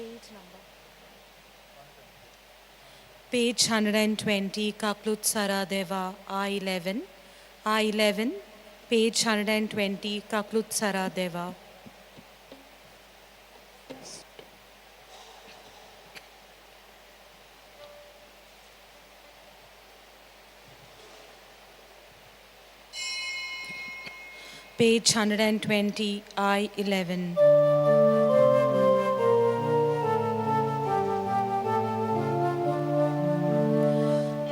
Page number. Page 120, Kaklut Saradeva, I-11. I-11, page 120, Kaklut Saradeva. Page 120, I-11.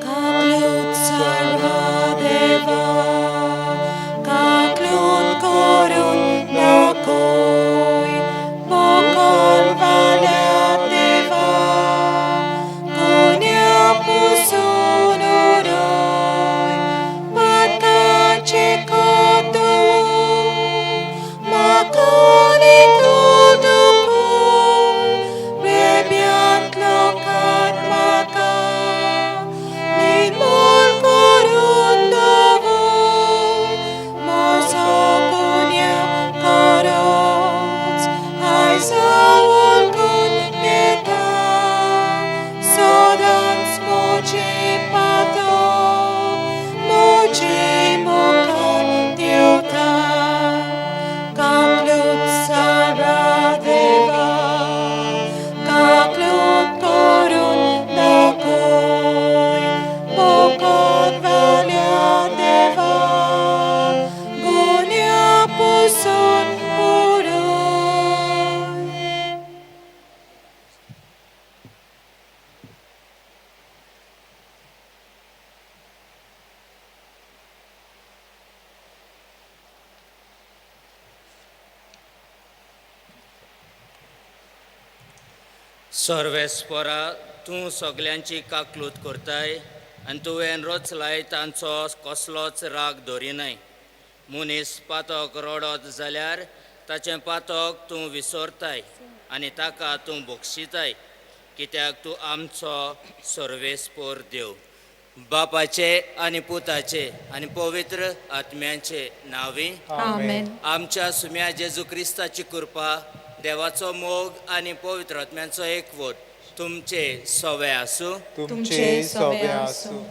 Kaklut Saradeva, Kaklut Korun Lakoy, Bokol Valadeva, Kunya Pusunuroy, Patachikotu, Makanitudukul, Bebiat Lokat Maka, Nimol Korundavul, Mosokunya Korots, Aisaul Kun Neta, Sodans Moche Pato, Moche Mokan Teuta, Kaklut Saradeva, Kaklut Korun Lakoy, Bokon Valyadeva, Gunya Pusun Uroy. सर्वेस्परा तूं सगल्यांची काकलूत करताय आनी तुवें रचलाय तांचो कसलोच राग दरिनाय. मनीस पातक रडत जाल्यार ताचें पातक तूं विसरताय आनी ताका तूं बक्षिताय, कित्याक तूं आमचो सर्वेस्पर देव. बापाचे आनी पुताचे आनी पवित्र आत्म्यांचे नांवी. आमेन. आमच्या सुम्या जेजू क्रिस्ताची कृपा, देवाचो मोग आनी पवित्र आत्म्यांचो एकवट तुमचे सवे आसूं. तुमचे सवे आसूं.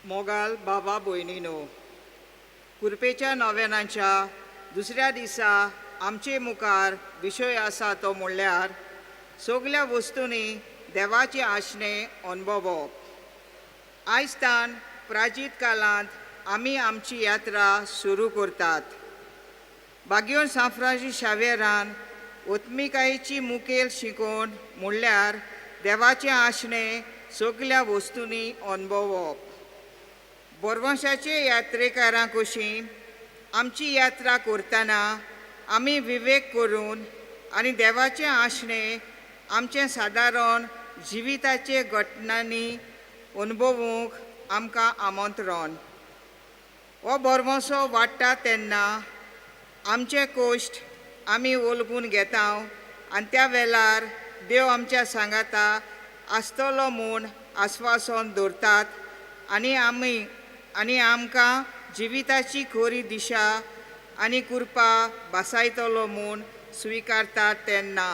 मोगाल बाबा भयणीनो, कुरपेच्या नोवेनाच्या दुसऱ्या दिसा आमचे मुखार विशय आसा तो म्हणल्यार सगल्या वस्तूंनी देवाचे आशणे अणभवप. आयज तान प्राचीत काळांत आमी आमची यात्रा सुरू करतात. बागियोन सांत फ्रांसीस शावेरान उत्मिकायेची मुखेल शिकवण म्हणल्यार देवाचें आशणे सगल्या वस्तूंनी अणभवप. बोरवंशाचे यात्रेकारां कशी आमची यात्रा करतना आमी विवेक करून आनी देवाचें आशणे आमचें सादारण जिविताचे घटनांनी अणभवूंक आमकां आमंत्रण. हो बोरवंसो वाडटा तेन्ना आमचे कोश्ट आमी ओलगून घेता आनी त्या वेळार देव आमच्या सांगाता आसतलो म्हूण आस्वासन दवरतात आनी आमी आनी आमकां जिविताची खरी दिशा आनी कृपा भासायतलो म्हूण स्विकारतात तेन्ना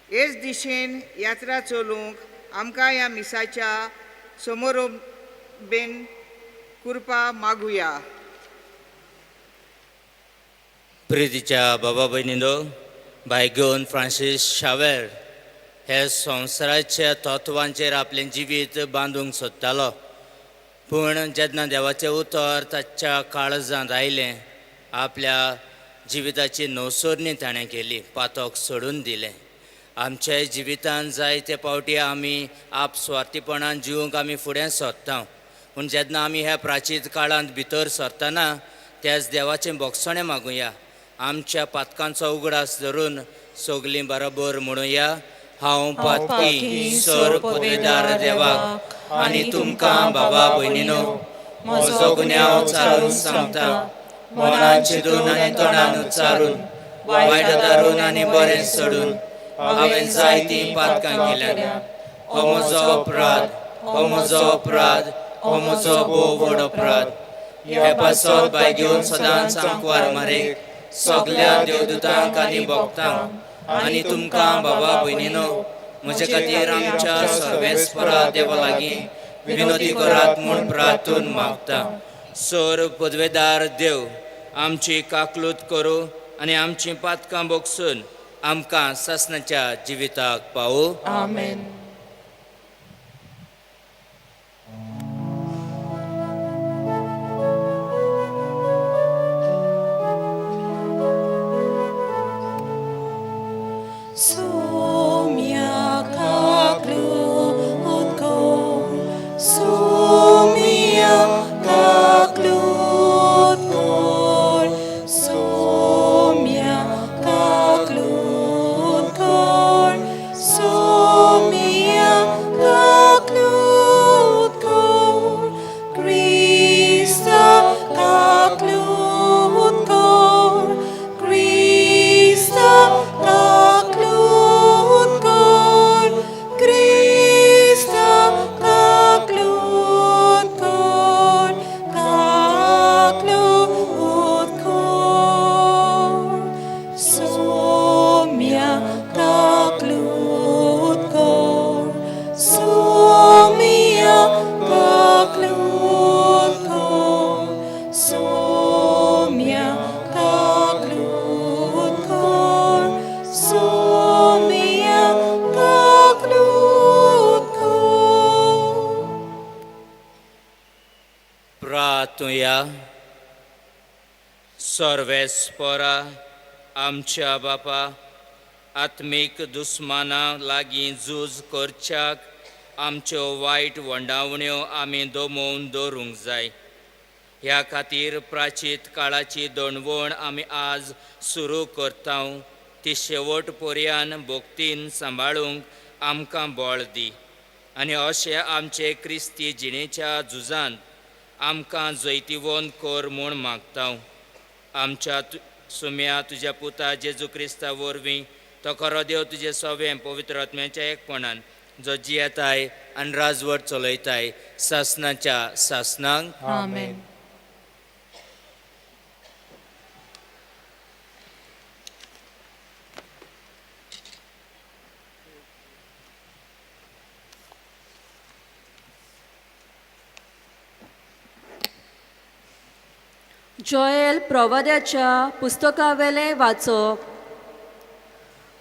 हेच दिशेन यात्रा चलूंक आमकां ह्या मिसाच्या समोर बेन कृपा मागुया. प्रितीच्या बाबा भयणीनो, बायगोन फ्रांसीस शावेर हे संवसाराच्या तत्वांचेर आपलें जिवीत बांदूंक सोदतालो, पूण जेन्ना देवाचें उतर ताच्या काळजांत आयलें, आपल्या जिविताची नवसरणी ताणें केली, पातक सोडून दिलें. आमच्या जिवितांत जायते फावटी आमी आपस्वार्थीपणान जिवूंक आमी फुडें सरता, पूण जेन्ना आमी ह्या प्राचीन काळांत भितर सरतना त्याच देवाचें भोगसणें मागुया. आमच्या पातकांचो उगडास धरून सगलीं बरोबर म्हणुया: हांव पातकी सर पदवेदार देवाक आनी तुमकां बाबा भयणीनो म्हजो गुन्यांव चारून सांगता. मनान चिंतून आनी तोंडान उच्चारून, वायट धरून आनी बरें सोडून हांवें जायतीं पातकां केल्यात. हो म्हजो अपराध, हो म्हजो अपराध, हो म्हजो भोव व्हड अपराध. हे पासत बायगेवन सदांच आंकवार मारेक, सगल्या देवदूतांक आनी भक्तांक आनी तुमकां बाबा भयणीनो म्हजे खातीर आमच्या सर्वेस्परा देवा लागीं विनोदी करात म्हूण प्रार्थून मागता. सर पदवेदार देव आमची काकलूत करूं आनी आमची पातकां भोगसून आमकां सासणाच्या जिविताक पावूं. आमेन. Sumia kaklut ko, sumia kaklut ko, sumia kaklut ko, sumia kaklut ko, Krista kaklut ko, Krista kaklut ko, Krista kaklut ko, kaklut ko, Sumia kaklut ko, sumia kaklut ko, sumia kaklut ko, sumia kaklut ko. प्रातुया. सर्वेस्परा आमच्या बापा, आत्मीक दुस्माना लागीं झूज करच्याक आमच्यो वायट वंडावण्यो आमी दमोवन दवरूंक जाय. ह्या खातीर प्राचीत काळाची दणवण आमी आज सुरू करता. ती शेवट पर्यान भक्तीन सांबाळूंक आमकां बळ दी आनी अशें आमचे क्रिस्ती जिणेच्या झुजांत आमकां जैतिवंत कर म्हूण मागता. आमच्या सुम्या तुज्या पुता जेजू क्रिस्ता वरवीं तो खरो देव तुजे सवें पवित्र आत्म्याच्या एकपणान जो जियेताय आनी राजवट चलयताय सासनाच्या सासनांक. आमेन. जोएल प्रवाद्याच्या पुस्तकावेलें वाचप.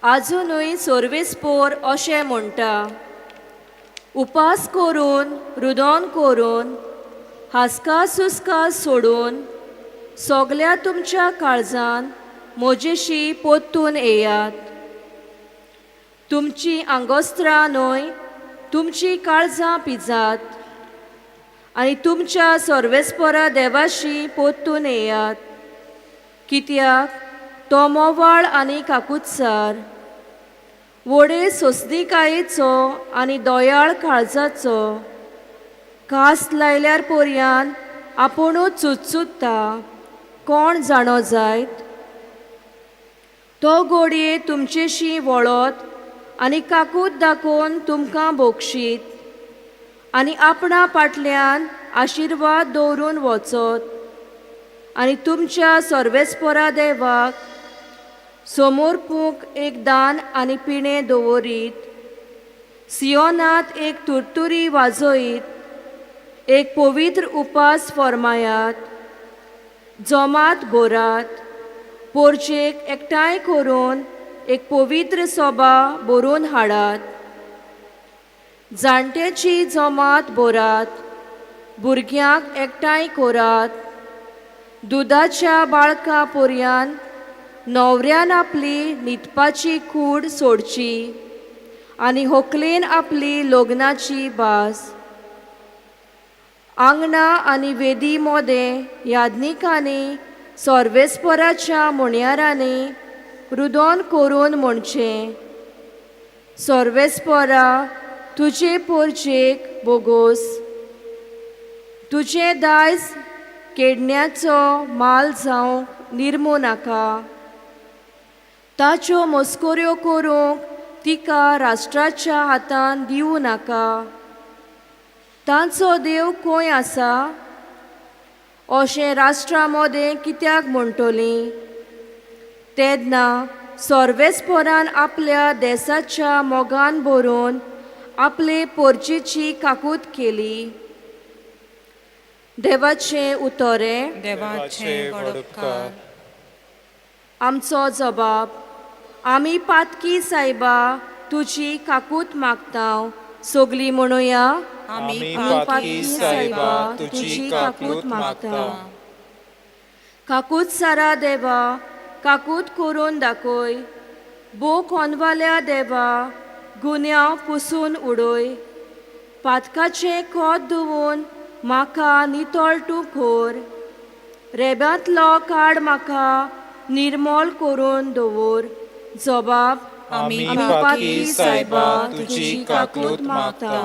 आजुनूय सोर्विसपोर अशें म्हणटा, उपास करून रुदोन करून हासका सुस्का सोडून सगल्या तुमच्या काळजान म्हजेशी पोत्तून येयात. तुमची आंगोस्त्रां न्हय तुमची काळजां पिजात आनी तुमच्या सर्वेस्परा देवाशी पोत्तून येयात, कित्याक तो मोवाळ आनी काकुत्सार, व्हडे सोंसणिकायेचो आनी दयाळ काळजाचो, कास लायल्यार पर्यान आपुणूच चुचुत्ता, कोण जाणो जायत. तो घोडये तुमचेशी वळत आनी काकूत दाखोवन तुमकां बोगशीत आनी आपणा फाटल्यान आशिर्वाद दवरून वचत आनी तुमच्या सर्वेस्परा देवाक समर्पूंक एक दान आनी पिणें दवरीत, सियोनात एक तुरतुरी वाजयत, एक पवित्र उपास फर्मायात, जोमात भरात, पोरचेक एकठांय करून एक पवित्र सोबा बरोवन हाडात, जाणट्याची जमात भरात, भुरग्यांक एकठांय करात, दुदाच्या बाळका पर्यान न्हवऱ्यान आपली न्हिदपाची कूड सोडची आनी होकलेन आपली लग्नाची भास. आंगणां आनी वेदी मोदें याज्ञिकांनी सर्वेस्पराच्या म्हणयारांनी रुदोन करून म्हणचें, सर्वेस्परा तुजे पोरचेक बोगोस, तुजें दायज केडण्याचो माल जावंक निर्मू नाका, ताच्यो मस्कऱ्यो करूंक तिका राष्ट्राच्या हातान दिवं नाका. तांचो देव खंय आसा अशें राष्ट्रा मदें कित्याक म्हणटलीं? तेन्ना सर्वेस्परान आपल्या देसाच्या मोगान भरून आपले पोरचेची काकूत केली. देवाचें उतरें. देवाचे व्हड उपकार. आमचो जबाब, आमी पातकी सायबा तुजी काकूत मागता. सगली म्हणुया, आमी पातकी सायबा तुजी काकूत मागता. काकूत सारा देवा काकूत करून दाखय, भो कोनवाल्या देवा गुन्यांव पुसून उडय, पातकाचें खोत धुवून म्हाका नितळ तूं कर, रेब्यांतलो काड म्हाका निर्मोल करून दवर. जबाब, आमी पातकी सायबा तुजी काकूत मागता.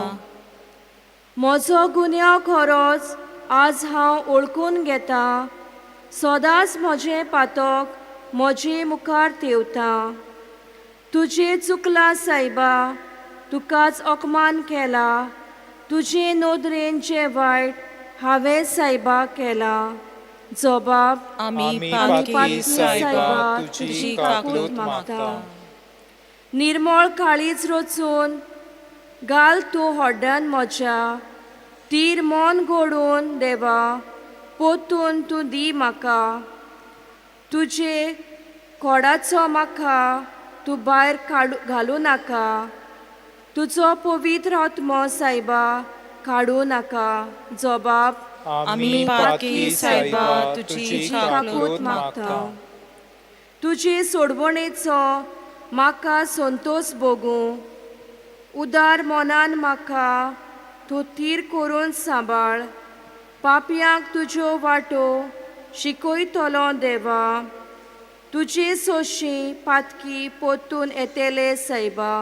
म्हजो गुन्यांव खरोच आज हांव ओळखून घेता, सदांच म्हजें पातक म्हजे मुखार तेवता. तुजें चुकलां सायबा, तुकाच अपमान केला, तुजे नदरेन जें वायट हांवें सायबा केलां. जबाब, आमी आमी पातकी पातकी सायबा सायबा तुजी तुजी काकूत काकूत मागता. मागता. निर्मळ काळीज रचून घाल तूं होड्ड्यान म्हज्या, तीर मन घडोवन देवा पोतून तूं दी म्हाका, तुजे कोडाचो म्हाका तूं भायर काडू घालूं नाका, तुजो पवित्र आत्मो सायबा काडूं नाका. जबाब, आमी पातकी सायबा तुजी काकूत मागता. तुजे सोडवणेचो म्हाका संतोश भोगूं, उदार मनान म्हाका तूं थीर करून सांबाळ, पापयांक तुज्यो वाटो शिकयतलो देवा, तुजे सोशी पातकी पोतून येतले सायबा.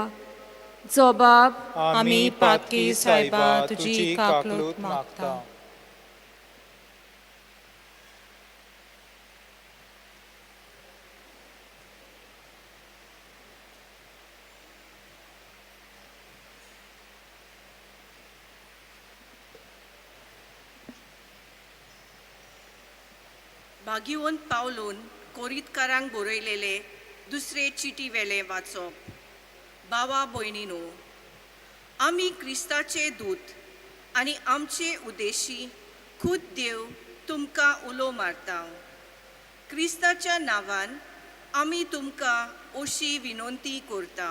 जबाब. आमी पातकी सायबा तुजी काकलूत मागता. भाग्यवंत पावलून कोरीतकारांक बरयलेले दुसरे चिटी वेले वाचप. बावा भयणीनो, आमी क्रिस्ताचे दूत आनी आमचे उद्देशी खूद देव तुमकां उलो मारता. क्रिस्ताच्या नांवान आमी तुमकां अशी विनंती करता,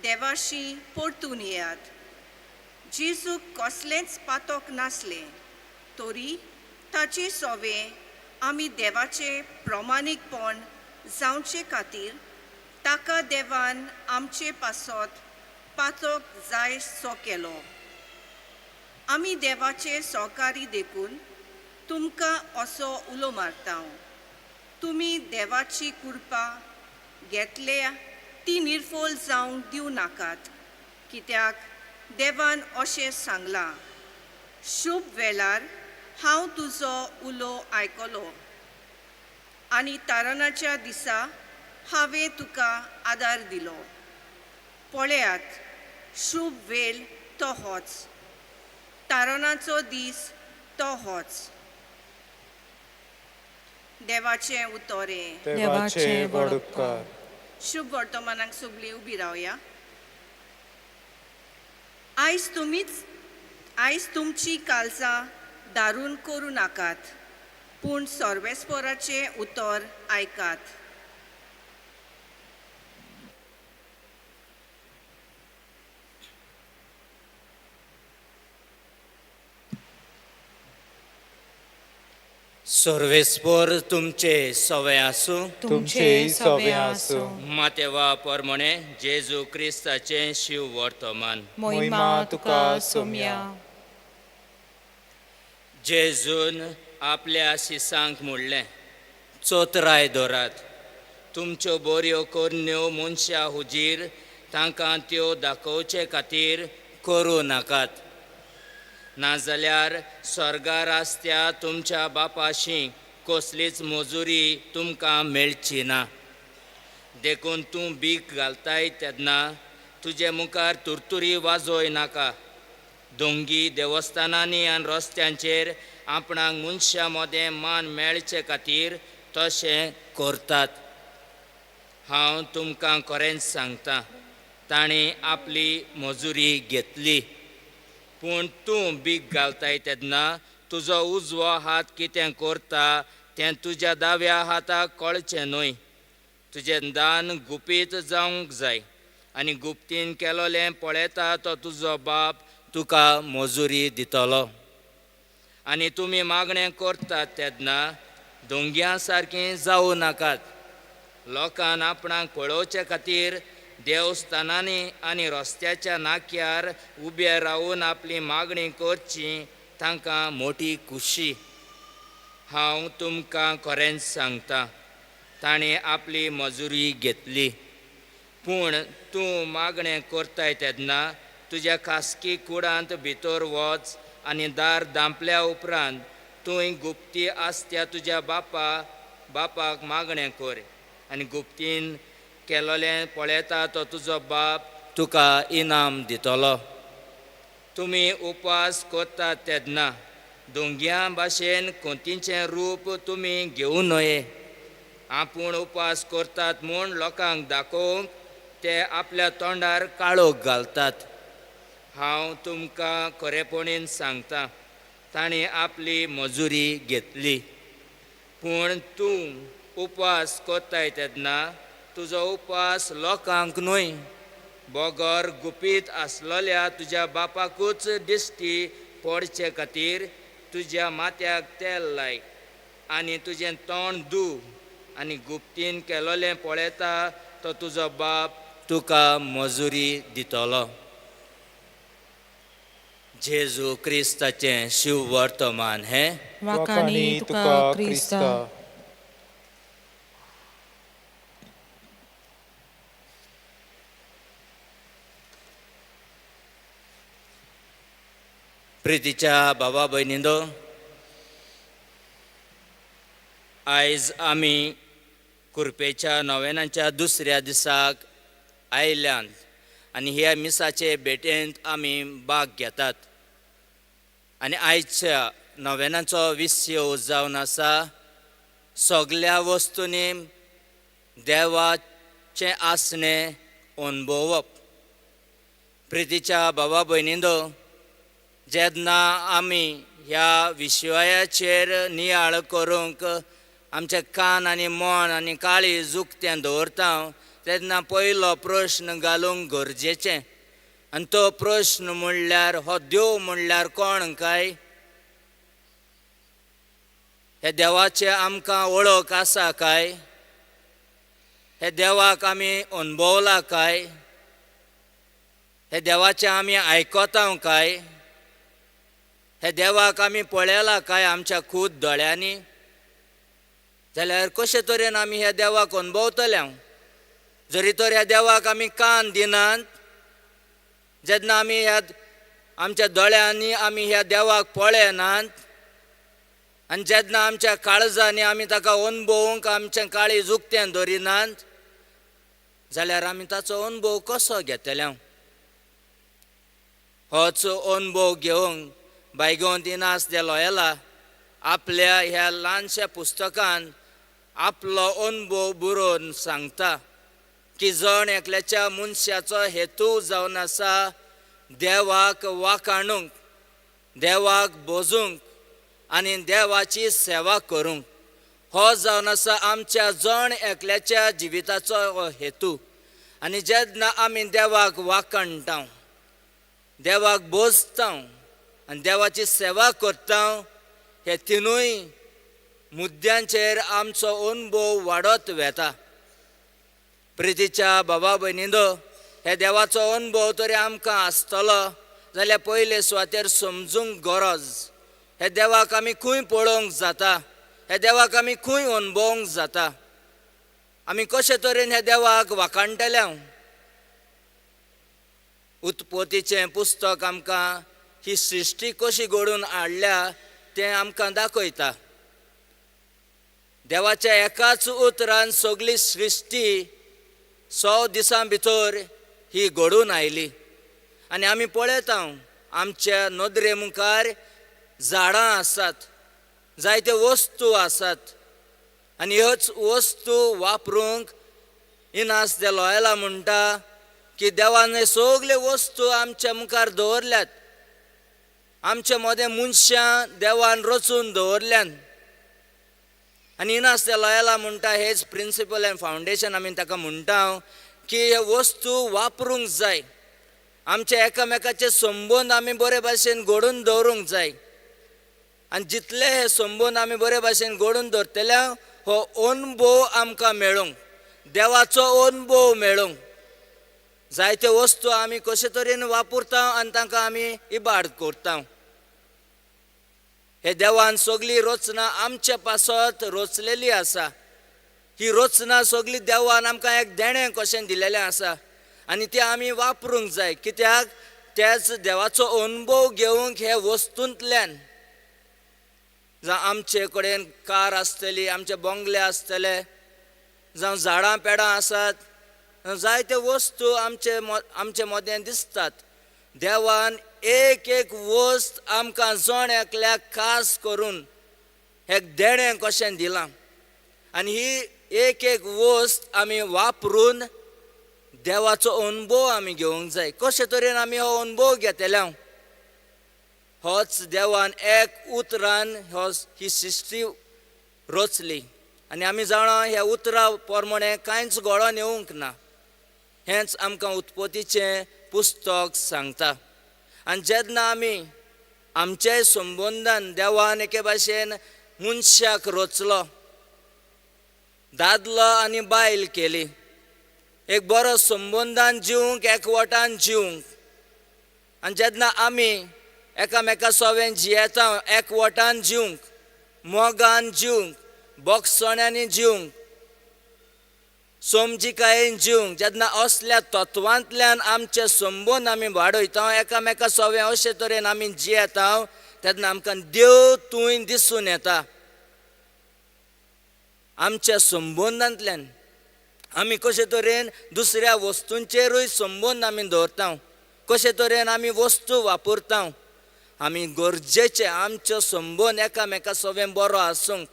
देवाशी परतून येयात. जेजूक कसलेंच पातक नासलें तरी ताचे सोवे आमी देवाचें प्रमाणीकपण जावचे खातीर ताका देवान आमचे पासत पातक जाय सो केलो. आमी देवाचे सहकारी देखून तुमकां असो उलो मारता, तुमी देवाची कृपा घेतल्या ती निर्फोल जावंक दिवं नाकात, कित्याक देवान अशें सांगलां, शुभ वेळार हांव तुजो उलो आयकलो आनी तारणाच्या दिसा हांवें तुका आदार दिलो. पळयात, शुभ वेळ तो होच, तारणाचो दीस तो होच. देवाचें उतोरें. देवाचे व्हड उपकार. शुभ वर्तमानाक सगळीं उबी रावया. आयज तुमची कालसां दारून करूं नाकात, पूण सर्वेस्पराचें उतर आयकात. सर्वेस्पर तुमचे सवे आसूं. तुमचेय सवे आसूं. मातेवा परमणे जेजू क्रिस्ताचें शिव वर्तमान. मोहिमा तुका सोम्या. जेजून आपल्या शिसांक म्हणलें, चोतराय दवरात, तुमच्यो बऱ्यो करण्यो मनशां हुजीर तांकां त्यो दाखोवचे खातीर करूं नाकात, नाजाल्यार स्वर्गार आसत्या तुमच्या बापाशी कसलीच मजुरी तुमकां मेळची ना. देखून तूं बीक घालताय तेन्ना तुजे मुखार तुरतुरी वाजोय नाका. दोंगी देवस्थानांनी आनी रस्त्यांचेर आपणाक मनशां मदें मान मेळचे खातीर तशें करतात. हांव तुमकां खरेंच सांगता, तांणी आपली मजुरी घेतली. पूण तूं बीक घालताय तेन्ना तुजो उजवो हात कितें करता तें तुज्या दाव्या हाताक कळचें न्हय. तुजें दान गुपीत जावंक जाय आनी गुप्तीन केलोलें पळयता तो तुजो बाप तुका मजुरी दितलो. आनी तुमी मागणें करतात तेन्ना दोंग्यां सारकीं जावं नाकात. लोकान आपणाक पळोवचे खातीर देवस्थानांनी आनी रस्त्याच्या नाक्यार उबे रावून आपली मागणी करची तांकां मोटी खुशी. हांव तुमकां खरेंच सांगता, ताणें आपली मजुरी घेतली. पूण तूं मागणें करताय तेन्ना तुज्या खासगी कुडांत भितर वच आनी दार धांपल्या उपरांत तूं गुप्ती आसत्या तुज्या बापाक मागणें कर आनी गुप्तीन केलोलें पळयता तो तुजो बाप तुका इनाम दितलो. तुमी उपास करतात तेन्ना दोंग्यां भाशेन कोंतीचें रूप तुमी घेवं न्हय. आपूण उपास करतात म्हूण लोकांक दाखोवंक ते आपल्या तोंडार काळोख घालतात. हांव तुमकां खरेपणीन सांगता, तांणी आपली मजुरी घेतली. पूण तूं उपास करताय तेन्ना तुजो उपास लोकांक न्हय, बगर गुपीत आसलेल्या तुज्या बापाकूच दिश्टी पडचे खातीर तुज्या माथ्याक तेल लाय आनी तुजें तोंड धू आनी गुप्तीन केलोलें पळयता तो तुजो बाप तुका मजुरी दितलो. जेजू क्रिस्ताचें शिव वर्तमान हें. वाखाणी तुका क्रिस्ता. प्रितीच्या भावा भयणींनो, आयज आमी कुर्पेच्या नोवेनाच्या दुसऱ्या दिसाक आयल्यात आनी ह्या मिसाचे भेटेंत आमी भाग घेतात. आनी आयच्या नोवेनाचो विशय जावन आसा सगल्या वस्तूंनी देवाचें आसणें अणभवप. प्रितीच्या भावा भयणींनो, जेन्ना आमी ह्या विशयाचेर नियाळ करूंक आमचे कान आनी मन आनी काळीज उक्तें दवरता तेन्ना पयलो प्रश्न घालूंक गरजेचें, आनी तो प्रश्न म्हणल्यार हो देव म्हणल्यार कोण काय? हे देवाचें आमकां वळख आसा काय? हे देवाक आमी अणभवला काय? हे देवाचें आमी आयकता काय? हे देवाक आमी पळयला काय आमच्या खूद दोळ्यांनी? जाल्यार कशे तरेन आमी ह्या देवाक अणभवतले? जरी तर ह्या देवाक आमी कान दिनात, जेन्ना आमी ह्या आमच्या दोळ्यांनी आमी ह्या देवाक पळयनात आनी जेन्ना आमच्या काळजांनी आमी ताका अणभवूंक आमचें काळीज उक्तें दवरिनात जाल्यार आमी ताचो अणभव कसो घेतले? होच अणभव घेवंक बायगोंत इनास दे लोयला आपल्या ह्या ल्हानश्या पुस्तकान आपलो अणभव बरोवन सांगता की जण एकल्याच्या मनशाचो हेतू जावन आसा देवाक वाखाणूंक, देवाक बोजूंक आनी देवाची सेवा करूंक. हो जावन आसा आमच्या जण एकल्याच्या जिविताचो हो हेतू. आनी जेन्ना आमी देवाक वाखाणटा, देवाक बोजता आनी देवाची सेवा करता, हे तिनूय मुद्द्यांचेर आमचो अणभव वाडत वेता. प्रितीच्या बाबा भयणींनो, हे देवाचो अणभव तरी आमकां आसतलो जाल्यार पयले सुवातेर समजूंक गरज हे देवाक आमी खंय पळोवंक जाता, हे देवाक आमी खंय अणभवंक जाता, आमी कशे तरेन हे देवाक वाखाणटले? उत्पत्तीचें पुस्तक आमकां ही सृश्टी कशी घडोवन हाडल्या तें आमकां दाखयता. देवाच्या एकाच उतरान सगली सृश्टी 100 दिसां भितर ही घडून आयली. आनी आमी पळयता आमच्या नदरे मुखार झाडां आसात, जायते वस्तू आसात आनी ह्योच वस्तू वापरूंक इनास दे लोयला म्हणटा की देवान हे सगले वस्तू आमच्या मुखार दवरल्यात, आमच्या मदें मनशां देवान रचून दवरल्यान. आनी इनास दे लोयला म्हणटा हेच प्रिंसिपल एंड फावंडेशन आमी ताका म्हणटा की हे वस्तू वापरूंक जाय, आमचे एकामेकाचे संबंद आमी बरे भाशेन घडोवन दवरूंक जाय. आनी जितले हे संबंद आमी बरे भाशेन घडोवन दवरतले हो अणभव आमकां मेळूंक, देवाचो अणभव मेळूंक. जायते वस्तू आमी कशे तरेन वापरता आनी तांकां आमी इबाड करता. हे देवान सगली रचना आमचे पासत रचलेली आसा. ही रचना सगली देवान आमकां एक देणें कशें दिलेलें आसा आनी तें आमी वापरूंक जाय. कित्याक त्याच देवाचो अणभव घेवंक हे वस्तूंतल्यान, जावं आमचे कडेन कार आसतली, आमचे बंगले आसतले, जावं झाडां पेडां आसात, जायते वस्तू आमचे आमचे मदें दिसतात. देवान एक एक वस्त आमकां जण एकल्याक खास करून एक देणें कशें दिलां आनी ही एक एक वस्त आमी वापरून देवाचो अणभव आमी घेवंक जाय. कशे तरेन आमी हो अणभव घेतले? होच देवान एक उतरान हो ही सृश्टी रचली आनी आमी जाणा ह्या उतरा प्रमाणे कांयच घडोवन येवंक ना. हेंच आमकां उत्पत्तीचें पुस्तक सांगता. आनी जेन्ना आमी आमचे संबंदान देवान एके भाशेन मनशाक रचलो, दादलो आनी बायल केली, एक बरो संबंदान जिवंक, एकवटान जिवंक. आनी जेन्ना आमी एकामेका सोवें जियेता, एकवटान जिवंक, मोगान जिवंक, बोगसण्यांनी जिवंक, समजिकायेन जिवंक जेन्ना असल्या तत्वांतल्यान आमचे संबंद आमी वाडयता, एकामेका सवे अशे तरेन आमी जियेता तेन्ना आमकां देव थंय दिसून येता. आमच्या संबंदांतल्यान आमी कशे तरेन दुसऱ्या वस्तूंचेरूय संबंद आमी दवरता, कशे तरेन आमी वस्तू वापरता. आमी गरजेचे आमचो संबंद एकामेका सवें बरो आसूंक,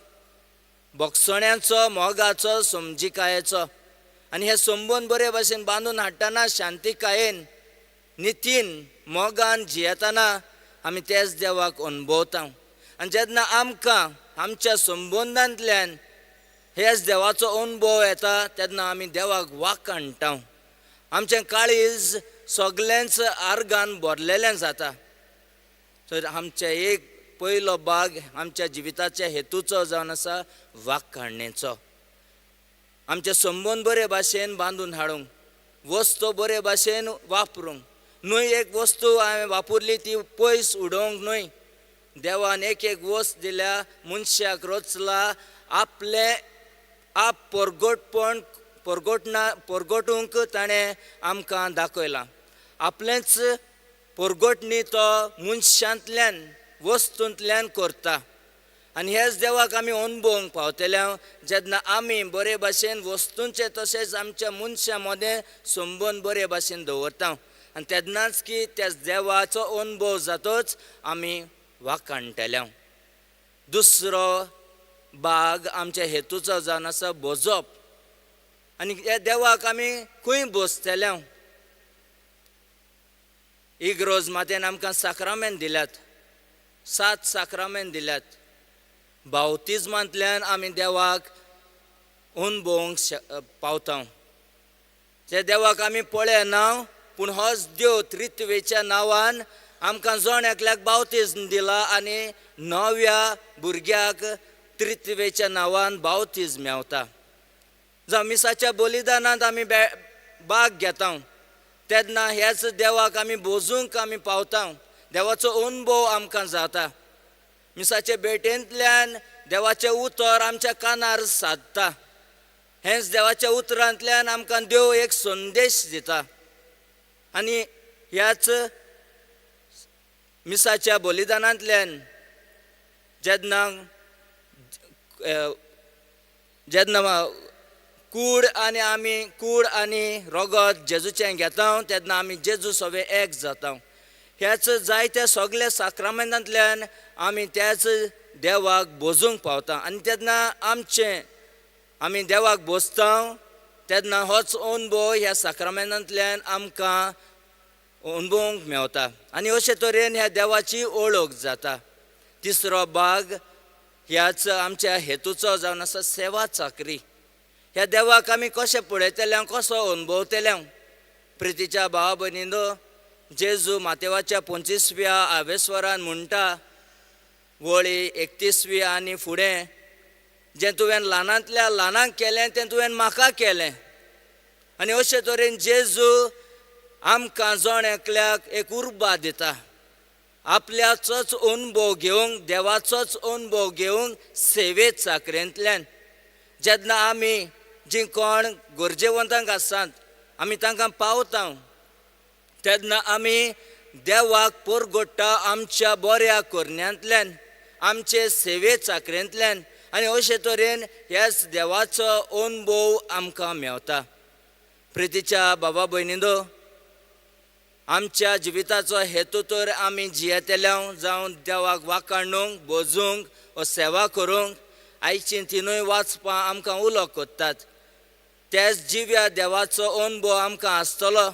भोगसण्याचो, मोगाचो, समजिकायेचो. आनी हे संबंद बरे भाशेन बांदून हाडटना शांतिकायेन, नितीन, मोगान जियेतना आमी तेच देवाक अणभवता. आनी जेन्ना आमकां आमच्या संबंदांतल्यान हेच देवाचो अणभव येता तेन्ना आमी देवाक वाखाणटा. आमचें काळीज सगळेंच आर्गान भरलेलें जाता. तर आमचें एक पयलो भाग आमच्या जिविताच्या हेतूचो जावन आसा वाखाणणेचो. आमचे संबंद बरे भाशेन बांदून हाडूंक, वस्तू बरे भाशेन वापरूंक न्हय. एक वस्तू हांवें वापरली ती पयस उडोवंक न्हय. देवान एक एक वस्त दिल्या मनशाक, रचला आपलें आप परगटपण परगटना परगटूंक ताणें आमकां दाखयलां. आपलेंच परगटणी तो मनशांतल्यान, वस्तूंतल्यान करता. आनी हेच देवाक आमी अणभवंक पावतले जेन्ना आमी बरे भाशेन वस्तूंचे तशेंच आमच्या मनशां मदें संबंद बरे भाशेन दवरता. आनी तेन्नाच की त्या देवाचो अणभव जातच आमी वाखाणटले. दुसरो भाग आमच्या हेतूचो जावन आसा भोजप. आनी ह्या देवाक आमी खंय भोजतले? इग्रोज मातेन आमकां साक्रामेंत दिल्यात, 7 साक्रामेंत दिल्यात. बावतिज्मांतल्यान आमी देवाक अणभवंक पावता. जे देवाक आमी पळयना पूण होच देव त्रित्वेच्या नांवान आमकां जण एकल्याक बावतिज्म दिला आनी नव्या भुरग्याक त्रित्वेच्या नांवान बावतिज्म मेवता. जावं मिसाच्या बलिदानांत आमी भाग घेता तेन्ना ह्याच देवाक आमी भोजूंक आमी पावता. देवाचो अणभव आमकां जाता. मिसाचे भेटेंतल्यान देवाचें उतर आमच्या कानार सादता. हेंच देवाच्या उतरांतल्यान आमकां देव एक संदेश दिता. आनी ह्याच मिसाच्या बलिदानांतल्यान जेन्ना जेन्ना कूड आनी आमी कूड आनी रगत जेजूचें घेता तेन्ना आमी जेजू सगळे एक जाता. ह्याच जायत्या सगल्या साक्रामेंतांतल्यान आमी त्याच देवाक भोजूंक पावता. आनी तेन्ना आमचें आमी देवाक भोजता तेन्ना होच अणभव ह्या साक्रामेंतांतल्यान आमकां अणभवंक मेवता. आनी अशे तरेन ह्या देवाची ओळख जाता. तिसरो भाग ह्याच आमच्या हेतूचो जावन आसा सेवा चाकरी. ह्या देवाक आमी कशें पळयतले, कसो अणभवतले? प्रितीच्या भावा भयणीनो, जेजू मातेवाच्या 25व्या आवेस्वरान म्हणटा वळी 31वी आनी फुडें, जें तुवें ल्हानांतल्या ल्हानांक केलें तें तुवें म्हाका केलें. आनी अशे तरेन जेजू आमकां जण एकल्याक एक उर्बा दिता, आपल्याचोच अणभव घेवंक, देवाचोच अणभव घेवंक सेवे चाकरेंतल्यान. जेन्ना आमी जीं कोण गरजेवंतांक आसात आमी तांकां पावता तेन्ना आमी देवाक परगट्टा आमच्या बऱ्या करण्यांतल्यान, आमचे सेवे चाकरेंतल्यान. आनी अशे तरेन ह्याच देवाचो अणभव आमकां मेवता. प्रितीच्या बाबा भयणीनो, आमच्या जिविताचो हेतू तर आमी जियेतले जावं देवाक वाखाणूंक, भोजूंक वा सेवा करूंक. आयचीं तिनूय वाचपां आमकां उलो करतात. त्याच जिव्या देवाचो अणभव आमकां आसतलो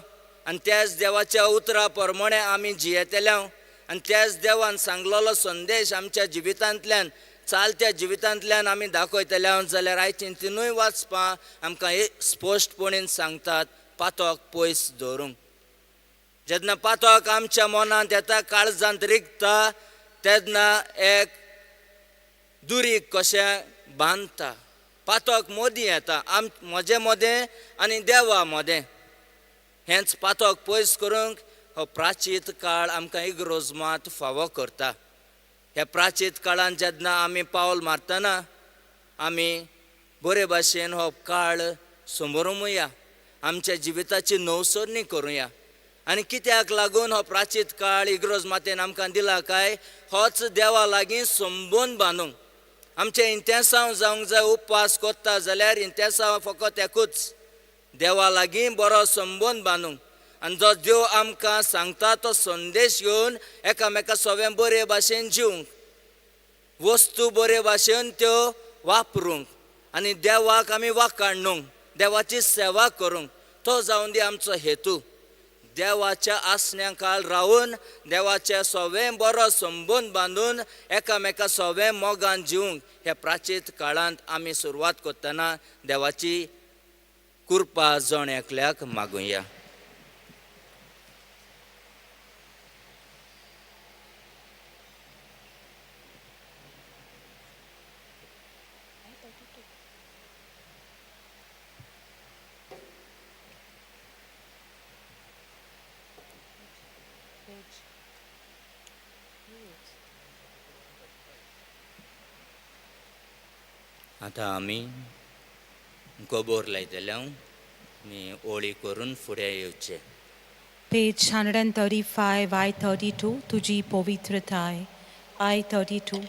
आनी त्याच देवाच्या उतरा प्रमाणे आमी जियेतले. आनी त्याच देवान सांगलेलो संदेश आमच्या जिवितांतल्यान, चालत्या जिवितांतल्यान आमी दाखयतले जाल्यार आयचीं तिनूय वाचपां आमकां एक स्पश्टपणेन सांगतात पातक पयस दवरूंक. जेन्ना पातक आमच्या मनांत येता, काळजांत रिगता तेन्ना एक दुरीग कशें बांदता. पातक मदीं येता म्हजे मदें आनी देवा मदें. हेंच पातक पयस करूंक हो प्राचीत काळ आमकां इग्रोज मात फावो करता. ह्या प्राचीत काळान जेन्ना आमी पावल मारतना आमी बरे भाशेन हो काळ समोरमुया, आमच्या जिविताची नवसरणी करुया. आनी कित्याक लागून हो प्राचीत काळ इग्रोज मातेन आमकां दिला काय होच देवा लागीं संबंद बांदूंक. आमचें इंतेसांव जावंक जाय. उपवास करता जाल्यार इंतेसांव फकत एकूच, देवा लागीं बरो संबंद बांदूंक. आनी जो देव आमकां सांगता तो संदेश घेवन एकामेका सगळें बरे भाशेन जिवंक, वस्तू बरे भाशेन त्यो वापरूंक आनी देवाक आमी वाकाडणूंक, देवाची सेवा करूंक. तो जावन दी आमचो हेतू. देवाच्या आसण्या खाल रावून देवाच्या सगळें बरो संबंद बांदून एकामेका सगळें मोगान जिवंक ह्या प्राचीत काळांत आमी सुरवात करतना देवाची कृपा जण एकल्याक मागुया. आतां आमी गोबोर लायतले, आमी ओळी करून फुडें येवचे. Page 135, I-32, तुजी पवित्रताय, I-32.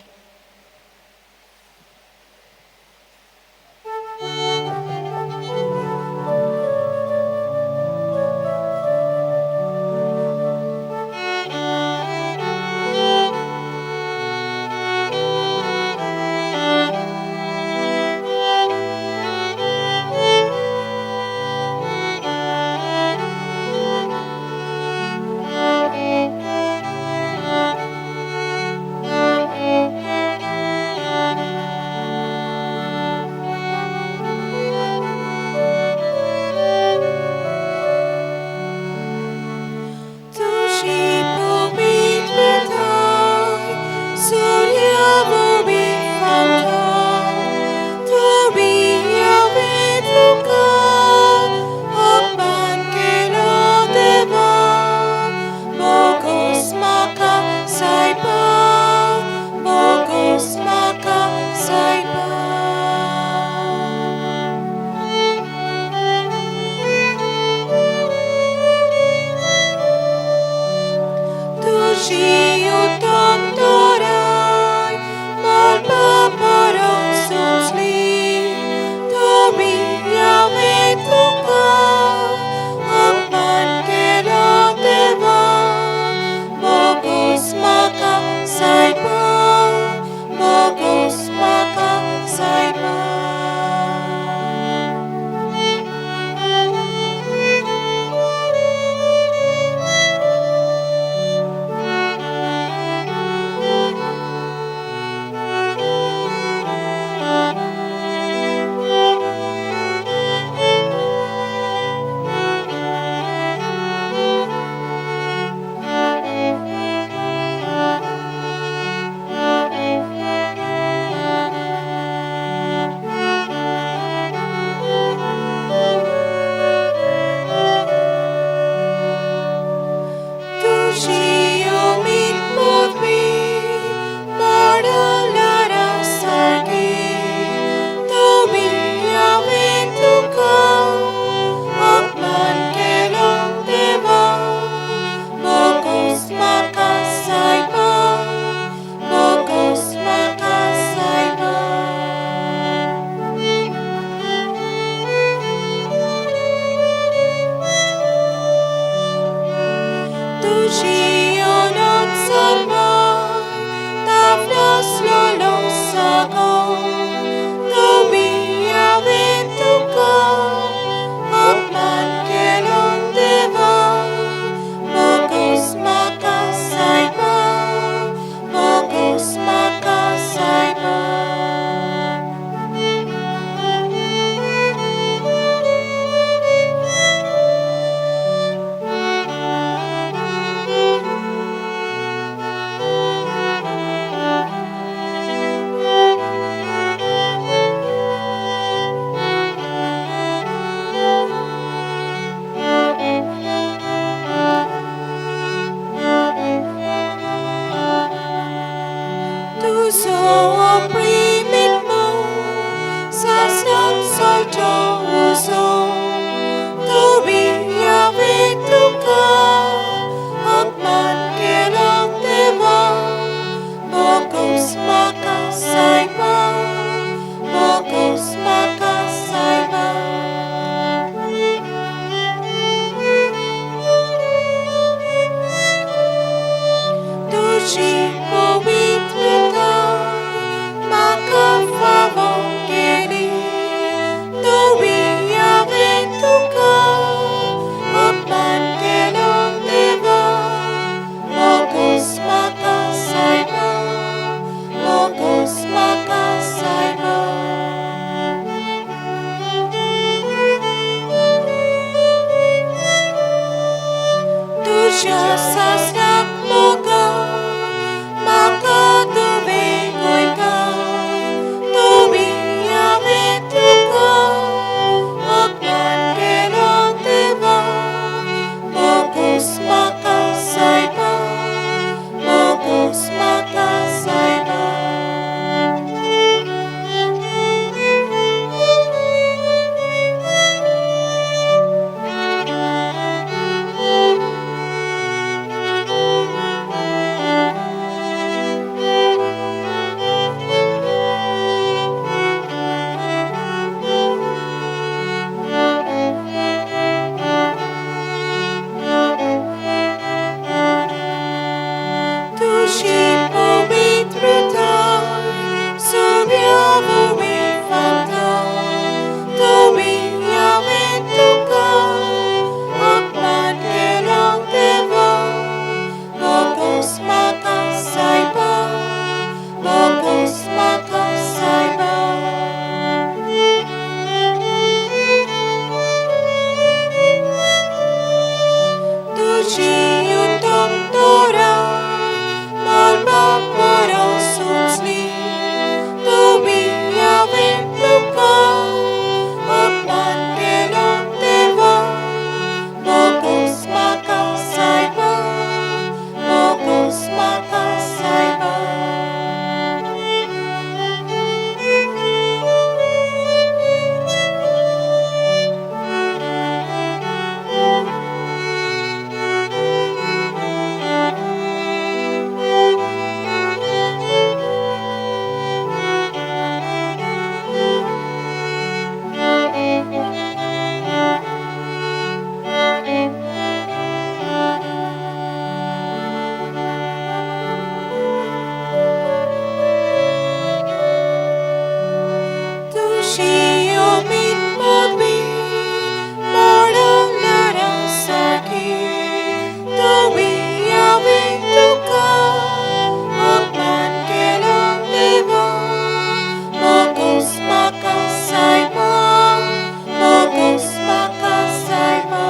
तुजी पवित्रताय म्हाका फावो केली तोवी हांवें तुका अपमान केलो देवा मोगोस म्हाका सायबा मोगोस म्हाका सायबा. तुज्या सासणाक मोगान म्हाका तुवें गोयता तोवी हांवें तुका अपमान केलो देवा मोगोस म्हाका सायबा मोगोस म्हाका सायबा. तुजी पवित्रताय सगळ्या वरवीं फांकता तोवी हांवें तुका अपमान केलो देवा मोगोस म्हाका सायबा मोगोस म्हाका सायबा. तुजी उत्तम तोरा मरपा परस सुचली तुमी हांवें तुका अपमान केलो देवा मोगोस म्हाका सायबा मोगोस म्हाका सायबा. तुजी उमेद मोगवी मोडलरा सारकी तुमी हांवें तुका अपमान केलो देवा मोगोस म्हाका सायबा मोगोस म्हाका सायबा.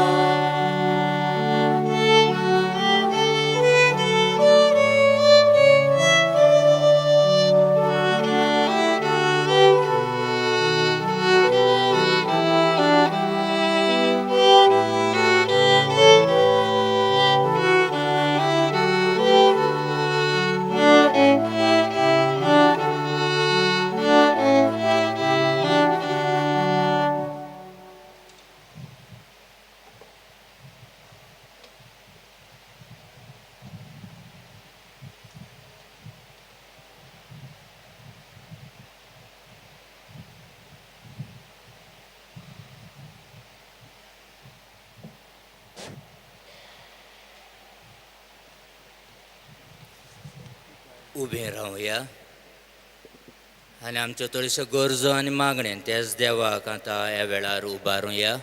उबें रावया आनी आमच्यो थोड्योश्यो गरजो आनी मागण्यो त्याच देवाक आतां ह्या वेळार उबारुया.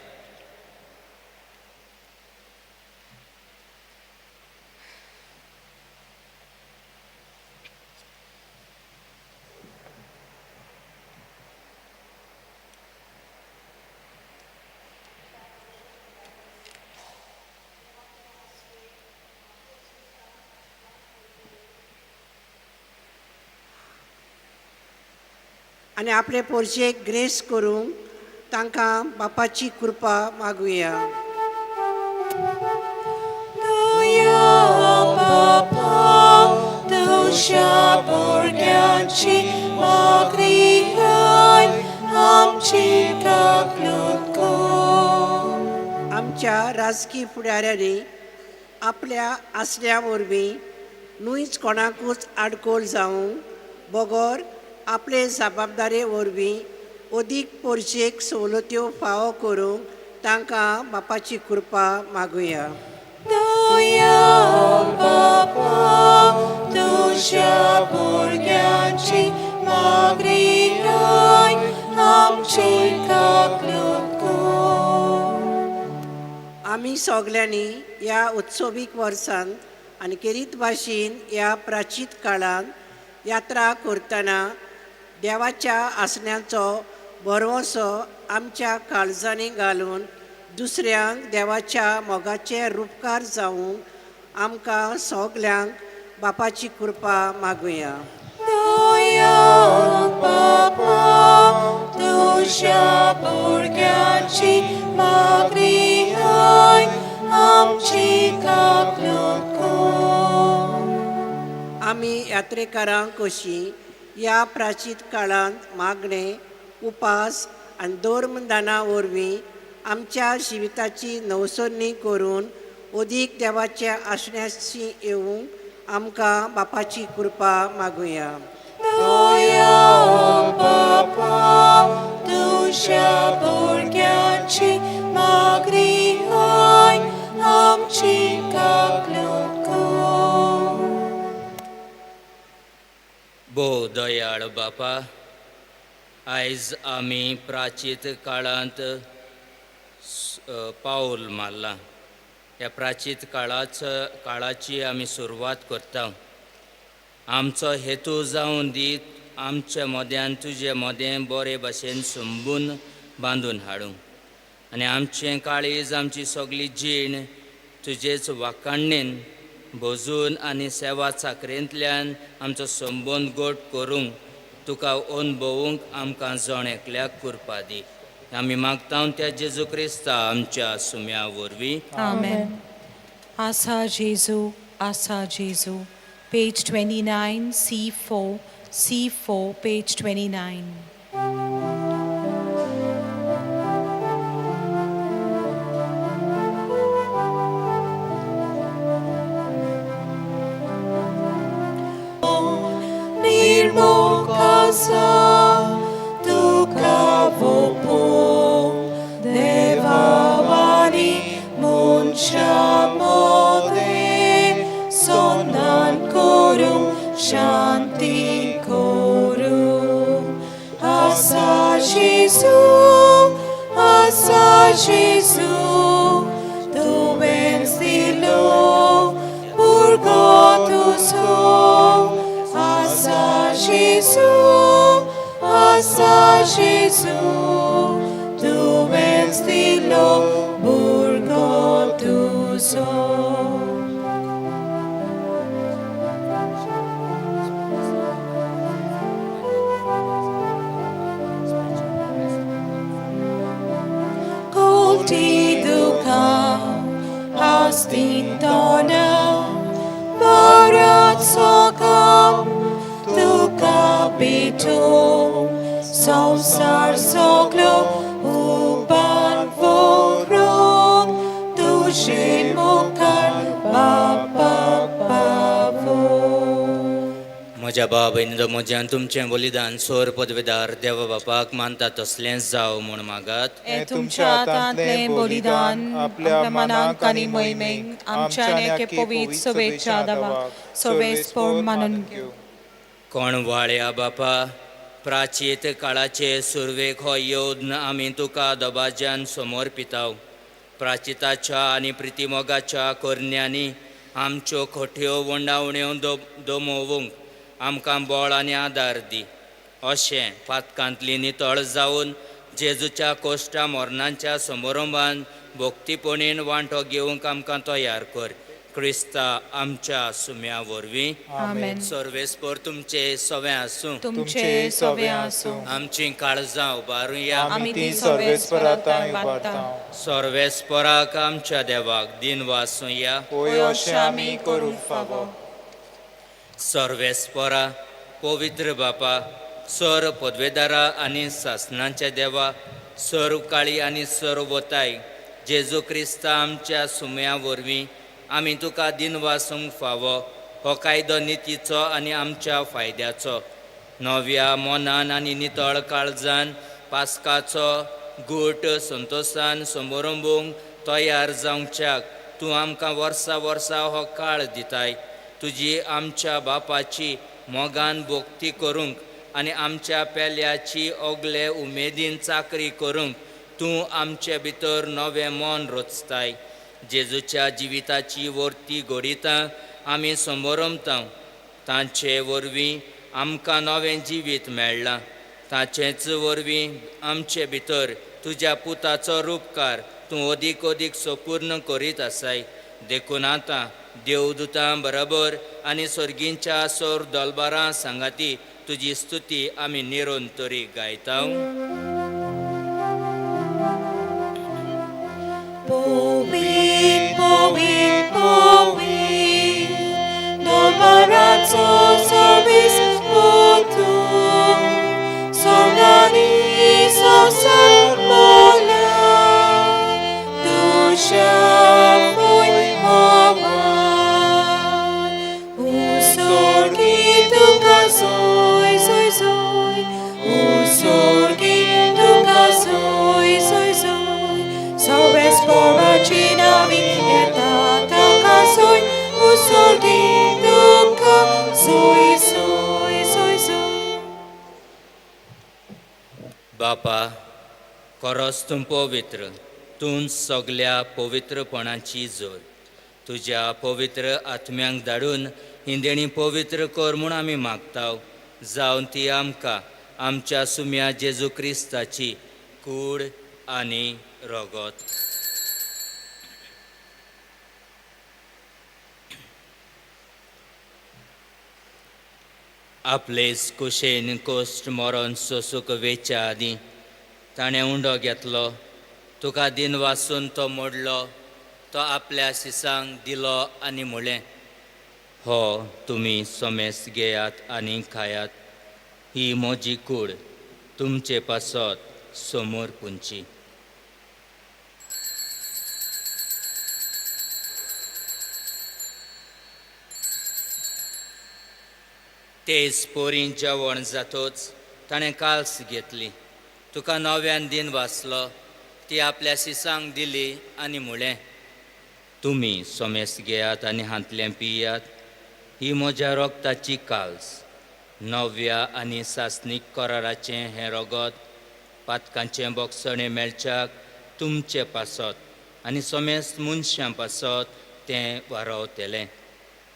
आनी आपले पोरशेक ग्रेस करूंक तांकां बापाची कृपा मागुया. तुया बापा तुज्या भुरग्यांची मागणी आयक आमची काकलूत कर. आमच्या राजकी फुडाऱ्यांनी आपल्या आसण्या वरवीं न्हूच कोणाकूच आडकोळ जावंक बगर आपले जबाबदारे वरवीं अदीक पोरशेक सवलत्यो फावो करूंक तांकां बापाची कृपा मागुया. दया दया बापा तुज्या भुरग्यांची मागणी आमची काकलूत कर. आमी सगल्यांनी ह्या उत्सवीक वर्सान आनी केरीत भाशेन ह्या प्राचीत काळांत यात्रा करतना देवाच्या आसण्याचो भरवंसो आमच्या काळजांनी घालून दुसऱ्यांक देवाच्या मोगाचे रुपकार जावंक आमकां सगल्यांक बापाची कृपा मागुया. दया बापा तुज्या भुरग्यांची मागणी आमची काकलूत कर. आमी यात्रेकारांक कशी ह्या प्राचीत काळांत मागणें, उपास आनी धर्मदाना वरवीं आमच्या जिविताची नवसरणी करून अदीक देवाच्या आसण्याशी येवंक आमकां बापाची कृपा मागुया. दया बापा तुज्या भुरग्यांची मागणी आमची काकलूत कर. भोव दयाळ बापा, आयज आमी प्राचीत काळांत पावल मारलां. ह्या प्राचीत काळाची आमी सुरवात करता. आमचो हेतू जावन दी आमच्या मोद्यान तुजे मोदें बरे भाशेन संबून बांदून हाडूंक आनी आमचें काळीज आमची सगली जीण तुजेच वाखाणणेन भजून आनी सेवा चाकरेंतल्यान आमचो संबंद गोट करूंक तुका अनुभवूंक आमकां जण एकल्याक कृपा दी. आमी मागता त्या जेजू क्रिस्ता आमच्या सुम्या वरवीं. Amen. Asa Jesu, Asa Jesu. Page 29, C4, C4, page 29. Nirmokasa तुका वोपूंक देवावानी मनशा मोदें सोनान करूंक शांती करूंक. आसा जेजू, आसा जेजू, तुवेंच दिलो भुरगो तुजो. आसा जेजू, आसा जेजू, तुवेंच दिलो भुरगो तुजो. Kulti duka hastintona barat sokam duka bitu संसार सगलो उबान व्हरून तुजे मुखार बापाक पावो. म्हज्या भाव भयणींनो, म्हज्यान तुमचें बलिदान सोर पदवेदार देवा बापाक मानता तसलेंच जावं म्हूण मागात. हें तुमच्या हातांतलें बलिदान आपल्या मनाक आनी मोहिमेक आमच्या एके पवित्र सभेच्या देवाक सर्वेस्पोर मानून घेवं. कोण वाळ्या बापा, प्राचीत काळाचे सुरवेक हो येवन आमी तुका दबाज्यान समोर पिताव. प्राचिताच्या आनी प्रितिमोगाच्या करण्यांनी आमच्यो खोट्यो वंडावण्यो दमोवंक आमकां बळ आनी आदार दी. अशें पातकांतली नितळ जावन जेजूच्या कोश्टा मरणाच्या समारंभान भक्तीपणीन वांटो घेवंक आमकां तयार कर, क्रिस्ता आमच्या सुम्या वरवीं. आमेन. सर्वेस्पोर तुमचे सवें आसूं. तुमचे सवे आसूं. आमचीं काळजां उबारुया. आमी आमी ती ती सर्वेस्परा सर्वेस्परा उबारता. सर्वेस्पराक आमच्या देवाक दिन वासुया. होय, अशें आमी करूंक फावो. सर्वेस्परा, पवित्र बापा, सर पदवेदारा आनी सासणाच्या देवा, सर्व काळी आनी सर्वताय, जेजू क्रिस्ता आमच्या सुम्या वरवीं आमी तुका दिनवासूंक फावो. हो कायदो नितीचो आनी आमच्या फायद्याचो. नव्या मनान आनी नितळ काळजान पास्काचो गूट संतोसान समारंभूंक तयार जावच्याक तूं आमकां वर्सा वर्सा हो काळ दिताय तुजी आमच्या बापाची मोगान भोक्ती करूंक आनी आमच्या पेल्याची ओगले उमेदीन चाकरी करूंक तूं आमचे भितर नवें मन रचताय. जेजूच्या जिविताची वर्ती घडयता आमी समोरमता तांचे वरवीं आमकां नवें जिवीत मेळ्ळां. ताचेच वरवीं आमचे भितर तुज्या पुताचो रूपकार तूं अदीक अदीक संपूर्ण करीत आसाय. देखून आतां देवदूतां बरोबर आनी सर्गींच्या सोर दलबारां सांगाती तुजी स्तुती आमी निरंतरी गायता. Povit, povit, povit, Dolbarațo sorbis putu, Sorgani sosorbola, Dușa fui mova, Usorghi tunca soi, soi, soi, Usorghi tunca soi, soi, soi, Sobes poracina vietata ca soi, Usorghi tunca soi, soi, soi, soi. बापा खरोच तूं पवित्र, तूं सगल्या पवित्रपणाची जोर. तुज्या पवित्र आत्म्यांक धाडून ही देणी पवित्र कर म्हूण आमी मागता, जावन ती आमकां आमच्या सुम्या जेजू क्रिस्ताची कूड आनी रगत. आपलेच कुशेन कोश्ट मरण सोसूंक वेच्या आदीं ताणें उंडो घेतलो, तुका दिन वासून तो मोडलो, तो आपल्या शिसांक दिलो आनी म्हणलें, हो तुमी सोमेस घेयात आनी खायात, ही म्हजी कूड तुमचे पासत समोर पुंची. तेज पोरीं जेवण जातोच ताणें काल्स घेतली, तुका नव्यान दिन वाचलो, ती आपल्या शिसांक दिली आनी म्हणलें, तुमी सोमेस घेयात आनी हांतलें पियात, ही म्हज्या रोगताची काल्स, नव्या आनी सासणीक कराराचें हें रगत पातकांचें बोगसणें मेळच्याक तुमचे पासत आनी सोमेस मनशां पासत तें वारवतलें.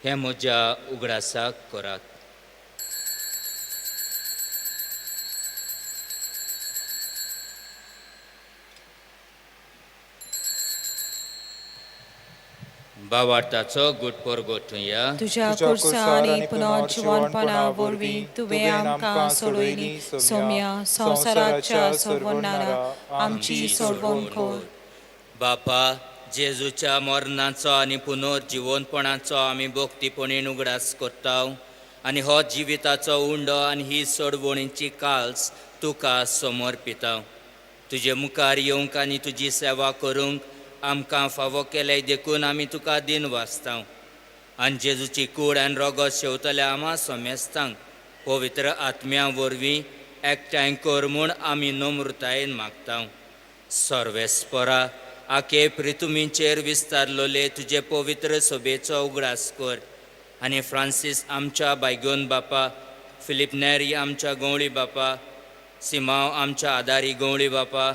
हें म्हज्या उगडासाक करात. बावार्थाचो गुट परगटुया. तुज्या कुर्सा आनी पुनर्जिवनपणा वरवीं तुवें आमकां सोडयली सोम्या संवसाराच्या सोडवणारा आमची सोडवण कर. बापा, जेजूच्या मरणाचो आनी पुनर्जिवनपणाचो आमी भक्तीपणीन उगडास करता आनी हो जिविताचो उंडो आनी ही सोडवणीची काल्स तुका समर्पिता. तुजे मुखार येवंक आनी तुजी सेवा करूंक आमकां फावो केलें देखून आमी तुका दिन वाचता. आनी जेजूची कूड आनी रगत शेवतल्या आमा समेस्तांक पवित्र आत्म्या वरवीं एकठांय कर म्हूण आमी नम्रतायेन मागता. सर्वेस्परा, आखे प्रितुमीचेर विस्तारलोले तुजे पवित्र सभेचो उगडास कर आनी फ्रांसीस आमच्या बायगोन बापा, फिलीप नेरी आमच्या गवळी बापा, सिमांव आमच्या आदारी गवळी बापा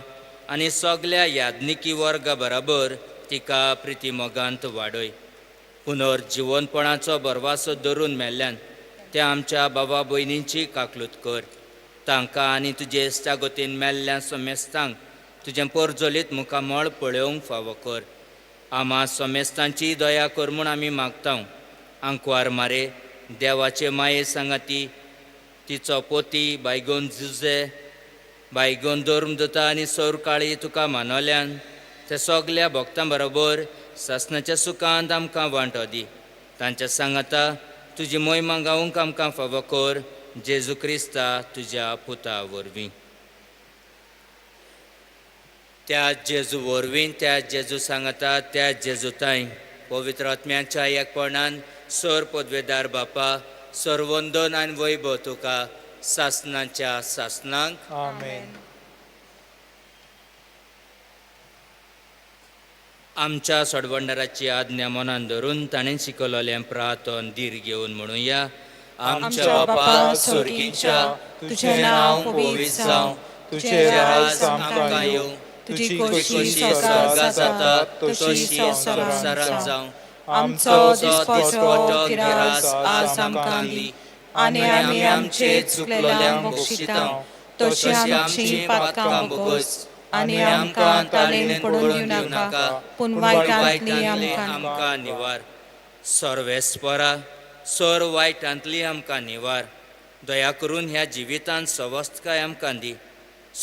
आनी सगल्या याज्ञिकी वर्गा बराबर तिका प्रितीमोगांत वाडय. पुनर्जिवनपणाचो बरवासो धरून मेल्ल्यान त्या आमच्या बाबा भयणींची काकलूत कर. तांकां आनी तुजे इश्टागतीन मेल्ल्या समेस्तांक तुजें पोरजोलीत मुखामळ पळोवंक फावो कर. आमा समेस्तांची दया कर म्हूण आमी मागता. आंकवार मारे देवाचे माये सांगाती तिचो पोती बायगोन जुजे बायगोन धर्म दुता आनी सौरकाळी तुका मानवल्यान ते सगल्या भक्तां बरोबर सासणाच्या सुखांत आमकां वांटो दी. तांच्या सांगाता तुजी मोहिमा गावंक आमकां फावो कर, जेजू क्रिस्ता तुज्या पुता वरवीं. त्या जेजू वरवीं, त्या जेजू सांगाता, त्या जेजू तांय पवित्र आत्म्याच्या एकपणान सर पदवेदार बापा, सर्वंदन आनी वैभव तुका सासणाच्या सासणांक. आमेन. आमच्या सोडवणदाराची आज्ञा मनान धरून ताणें शिकवलेलें प्रार्थन धीर घेवन म्हणुया. आमच्या बापा स्वर्गीच्या, तुजें नांव पवित्र जावं, तुजें राज आमकां येवं, तुजी तुजी खोशी खोशी स्वर्गात स्वर्गात जाता जाता तशी तशी संवसारांत संवसारांत जावं. जावं. आमचो दिसपटो गिरास आज आमकां दी आनी आमी आमचे चुकलेल्यांक बक्षिता तशी आमची पातकां बोगस आनी आमकां तालेन पडून दिवं नाका पूण वायटांतली आमकां आमकां निवार. सर्वेस्परा, सर वायटांतली आमकां निवार. दया करून ह्या जिवितांत सवस्तकाय आमकां दी.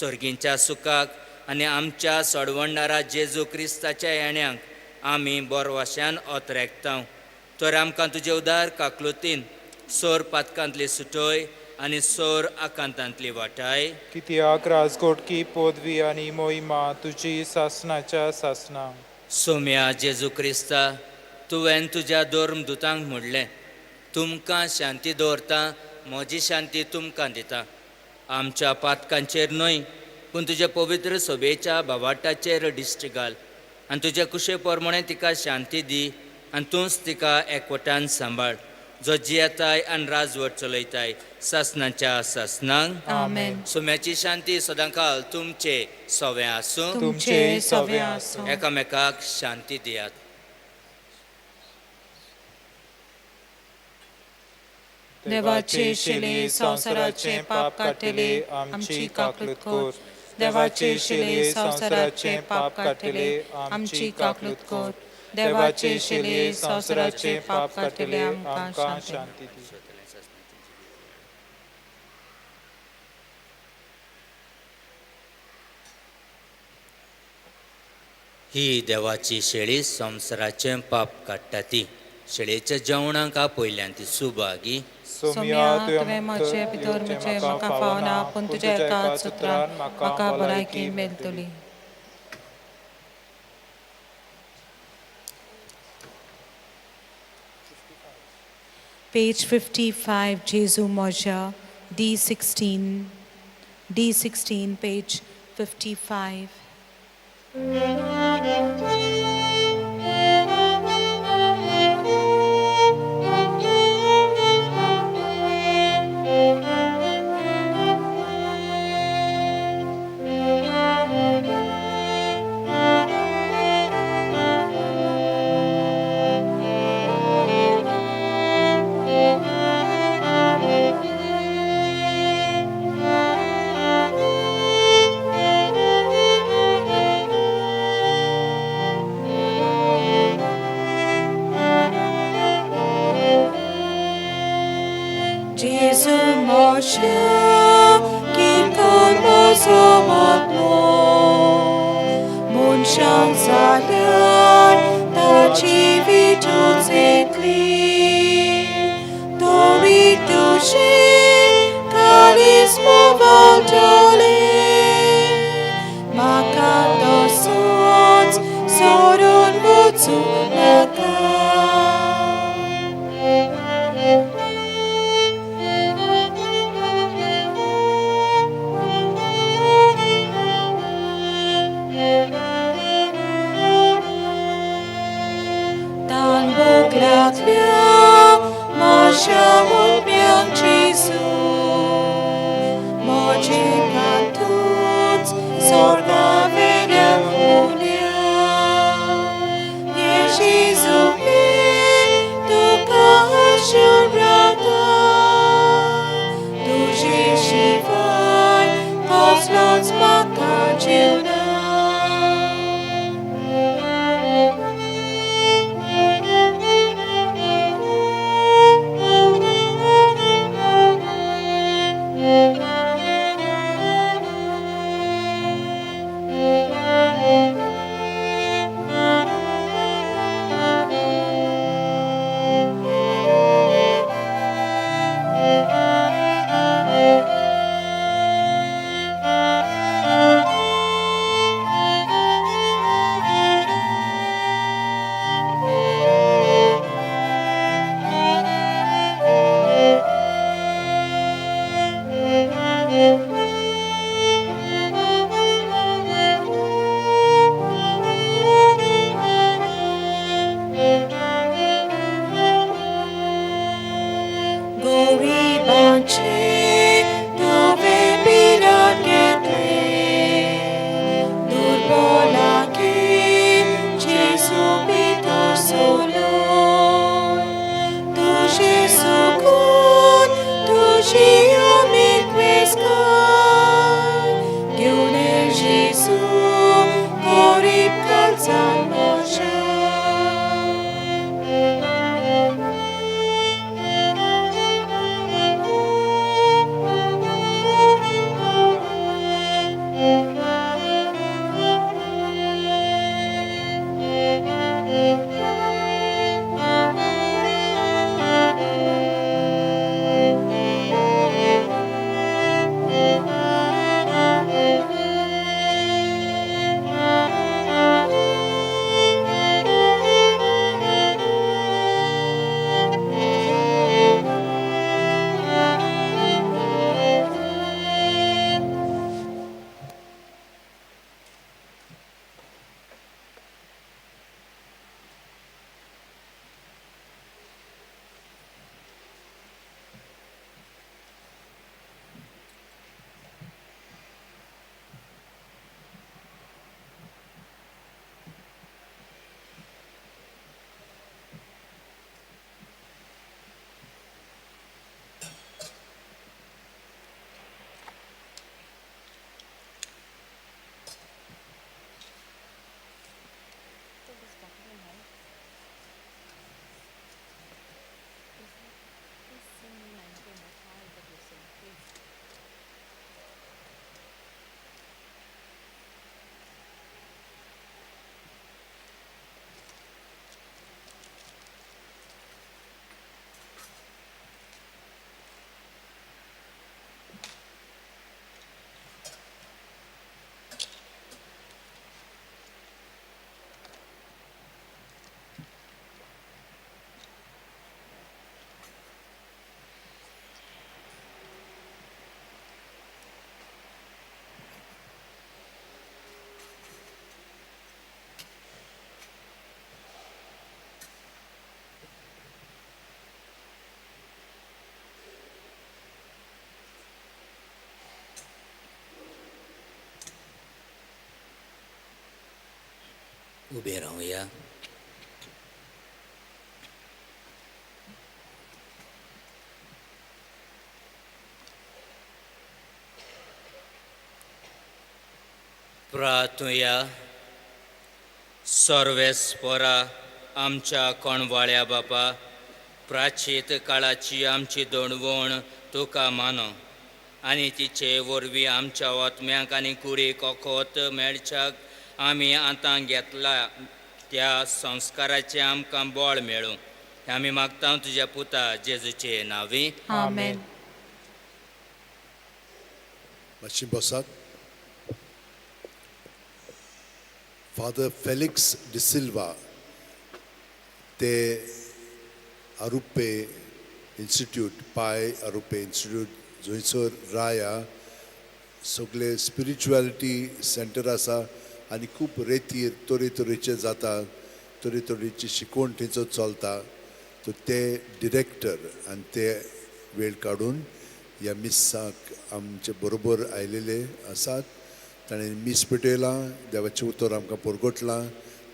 सर्गींच्या सुखाक आनी आमच्या सोडवणदारा जेजू क्रिस्ताच्या येण्याक आमी बोरवाश्यान ओतरेकता. तर आमकां तुजे उदार काकलुतीन सोर पातकांतली सुटय आनी सोर आकांतांतली वाटाय. कित्याक राजकोटकी पदवी आनी मोहिमा तुजी सासणाच्या सासणां. सोम्या जेजू क्रिस्ता, तुवें तुज्या धर्म दुतांक म्हणलें, तुमकां शांती दवरता, म्हजी शांती तुमकां दिता. आमच्या पातकांचेर न्हय पूण तुज्या पवित्र सभेच्या भावाटाचेर दिश्ट घाल आनी तुज्या कुशे प्रमाणें तिका शांती दी आनी तूंच तिका एकवटान सांबाळ, जो जियेताय आनी राजवट चलयताय सासणाच्या सासणांक. आमेन. सोम्याची शांती सदांकाल तुमचे सवें आसूं. तुमचे सवे आसूं. एकामेकाक शांती दियात. देवाचे शिले संवसाराचे पाप काडटले आमची काकलूत कर. देवाचे शिले संवसाराचे पाप काडटले आमची काकलूत कर. देवाचे शिले संवसाराचे पाप काडटले आमकां शांती दी. ही देवाची शेळी संवसाराचें पाप काडटा ती. शेळयेच्या जेवणाक आपयल्यान ती सुभागी. सोम्या, तुवें म्हजे भितर म्हजें म्हाका फावना, पूण तुज्या एका सुत्रान म्हाका भलायकी मेळटली. Page 55, Jesu Moja, D16, D16, page 55. Jesu Moshe, ki komoso motlo, Munshan salan, ta chivitu zetli, Tori tushe, karismo valtole, Makato sots, sorun vutsu naka. उबे रावया. प्रार्थुया. सर्वेस्परा आमच्या कोणवाळ्या बापा, प्राचीत काळाची आमची दणवण तुका मानो आनी तिचे वरवीं आमच्या आत्म्याक आनी कुडीक ओखोत मेळच्याक आमी आतां घेतला त्या संस्काराचें आमकां बळ मेळूं. आमी मागता तुज्या पुता जेजूचे नांवी. आमेन. मातशी बसात. फादर फेलिक्स डिसिल्वा ते आरुप्पे इन्स्टिट्यूट, पाय आरुप्पे इन्स्टिट्यूट जंयसर राया सगळे स्पिरिच्युअलिटी सेंटर आसा आनी खूब रेतीर तरेतरेचे जाता, तरेतरेची शिकवण थंयसर चलता. तर ते डिरेक्टर आनी ते वेळ काडून ह्या मिसाक आमचे बरोबर आयलेले आसात. ताणें मीस पेटयलां, देवाचें उतर आमकां परगटलां,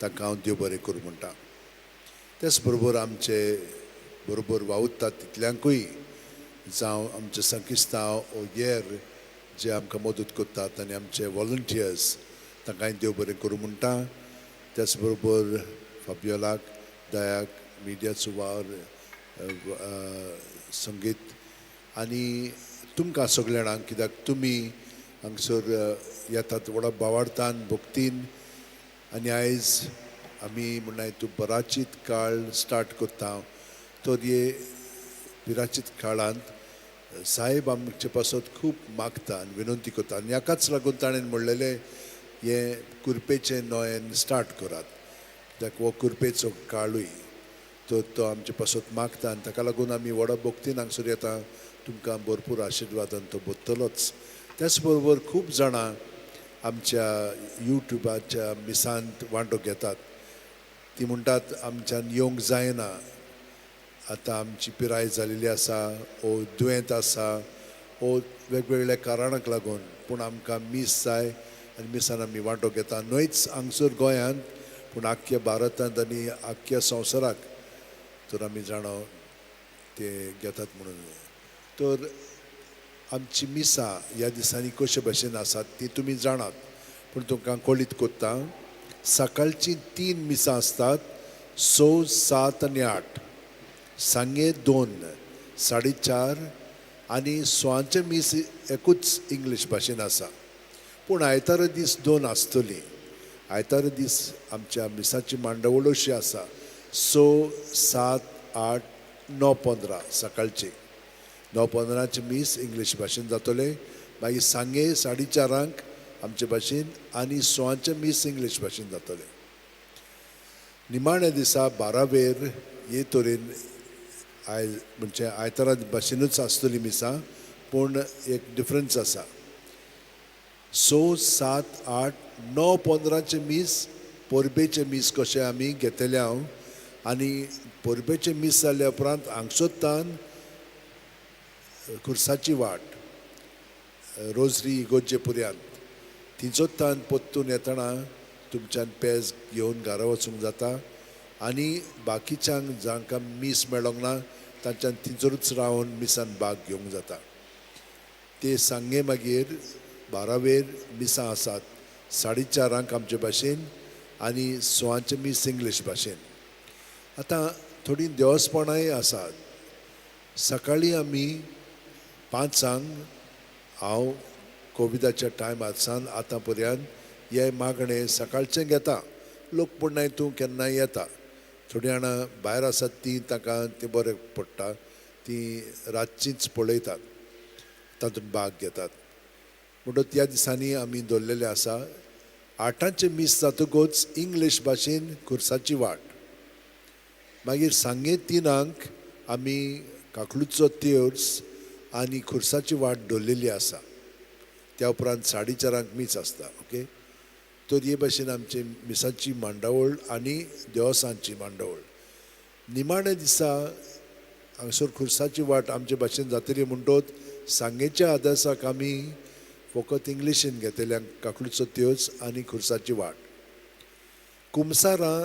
तांकां हांव देव बरें करूं म्हणटा. तेच बरोबर आमचे बरोबर वावुरतात तितल्यांकूय, जावं आमचे संकिस्तांव ओ येर जे आमकां मदत करतात आनी आमचे वॉलंटियर्स, तांकांय देव बरें करूं म्हणटा. त्याच बरोबर फाबियोलाक, दयाक, मिडियाचो वावर, संगीत आनी तुमकां सगल्या जाणांक, कित्याक तुमी हांगसर येतात व्हडा बावार्थान भक्तीन. आनी आयज आमी म्हणल्यार तूं बराचीत काळ स्टार्ट करता, तर हे पिराचीत काळांत साहेब आमचे पासत खूब मागता आनी विनंती करता आनी हाकाच लागून ताणें म्हणलेलें हें कुरपेचें नोयेन स्टार्ट करात, कित्याक हो कुरपेचो काळूय तर तो आमचे पासत मागता आनी ताका लागून आमी व्हडा भक्तीन हांगसर येता. तुमकां भरपूर आशिर्वादान तो बदतलोच. त्याच बरोबर खूब जाणां आमच्या युट्युबाच्या मिसांत वांटो घेतात. ती म्हणटात आमच्यान येवंक जायना, आतां आमची पिराय जालेली आसा ओ दुयेंत आसा ओ वेगवेगळ्या कारणाक लागून, पूण आमकां मीस जाय आनी मिसान आमी वांटो घेता. न्हयच हांगसर गोंयांत पूण आख्ख्या भारतांत आनी आख्ख्या संवसाराक तर आमी जाणा ते घेतात म्हणून. तर आमची मिसां ह्या दिसांनी कशे भशेन आसात ती तुमी जाणात, पूण तुमकां कळीत कोत्ता. सकाळचीं 3 मिसां आसतात, 6, 7 आनी 8, सांगे 2, 4:30 आनी 6 मीस एकूच इंग्लीश भाशेन आसा. पूण आयतारा दीस 2 आसतली. आयतारा दीस आमच्या मिसाची मांडावळ अशी आसा, 6, 7, 8, 9, 15 सकाळची 9:15 मीस इंग्लीश भाशेन जातलें. मागीर सांगे 4:30 आमचे भाशेन आनी 6 मीस इंग्लीश भाशेन जातलें. निमाण्या दिसा 12 हे तरेन आयज म्हणजे आयतारा भाशेनूच आसतली मिसां, पूण एक डिफरन्स आसा. 6, 7, 8, 9, 15 मीस परबेचें मीस कशें आमी घेतलें हांव. आनी परबेचें मीस जाल्या उपरांत हांगसोत्तान खुर्साची वाट रोजरी इगोर्जे पुऱ्यांत थिंचोत्तान परतून येतना तुमच्यान पेज घेवन घरा वचूंक जाता आनी बाकीच्यांक जांकां मीस मेळोंक ना तांच्यान थिंचरूच रावन मिसान भाग घेवंक जाता. ते सांगे मागीर 12 मिसां आसात, 4:30 आमचे भाशेन आनी 6 मीस इंग्लीश भाशेन. आतां थोडीं देवस्पणांय आसात. सकाळीं आमी 5 हांव कोविडाच्या टायमार आतां पर्यंत हे मागणें सकाळचें घेता. लोक म्हणनाय तूं केन्नाय येता, थोडीं जाणां भायर आसात तीं तांकां तें बरें पडटा, तीं रातचींच पळयतात, तातूंत भाग घेतात. म्हणटकच त्या दिसांनी आमी दवरलेलें आसा. 8 मीस जातकच इंग्लीश भाशेन खुर्साची वाट, मागीर सांगे 3 आमी काकलूचो तेर्स आनी खुर्साची वाट दवरलेली आसा. त्या उपरांत 4:30 मीस आसता. ओके, तर हे भाशेन आमची मिसाची मांडावळ आनी देवसांची मांडावळ. निमाण्या दिसा हांगसर खुर्साची वाट आमचे भाशेन जातली म्हणटकच सांगेच्या आदासाक आमी फकत इंग्लिशीन घेतले काकलूचो त्योच आनी खुर्साची वाट. कुमसारां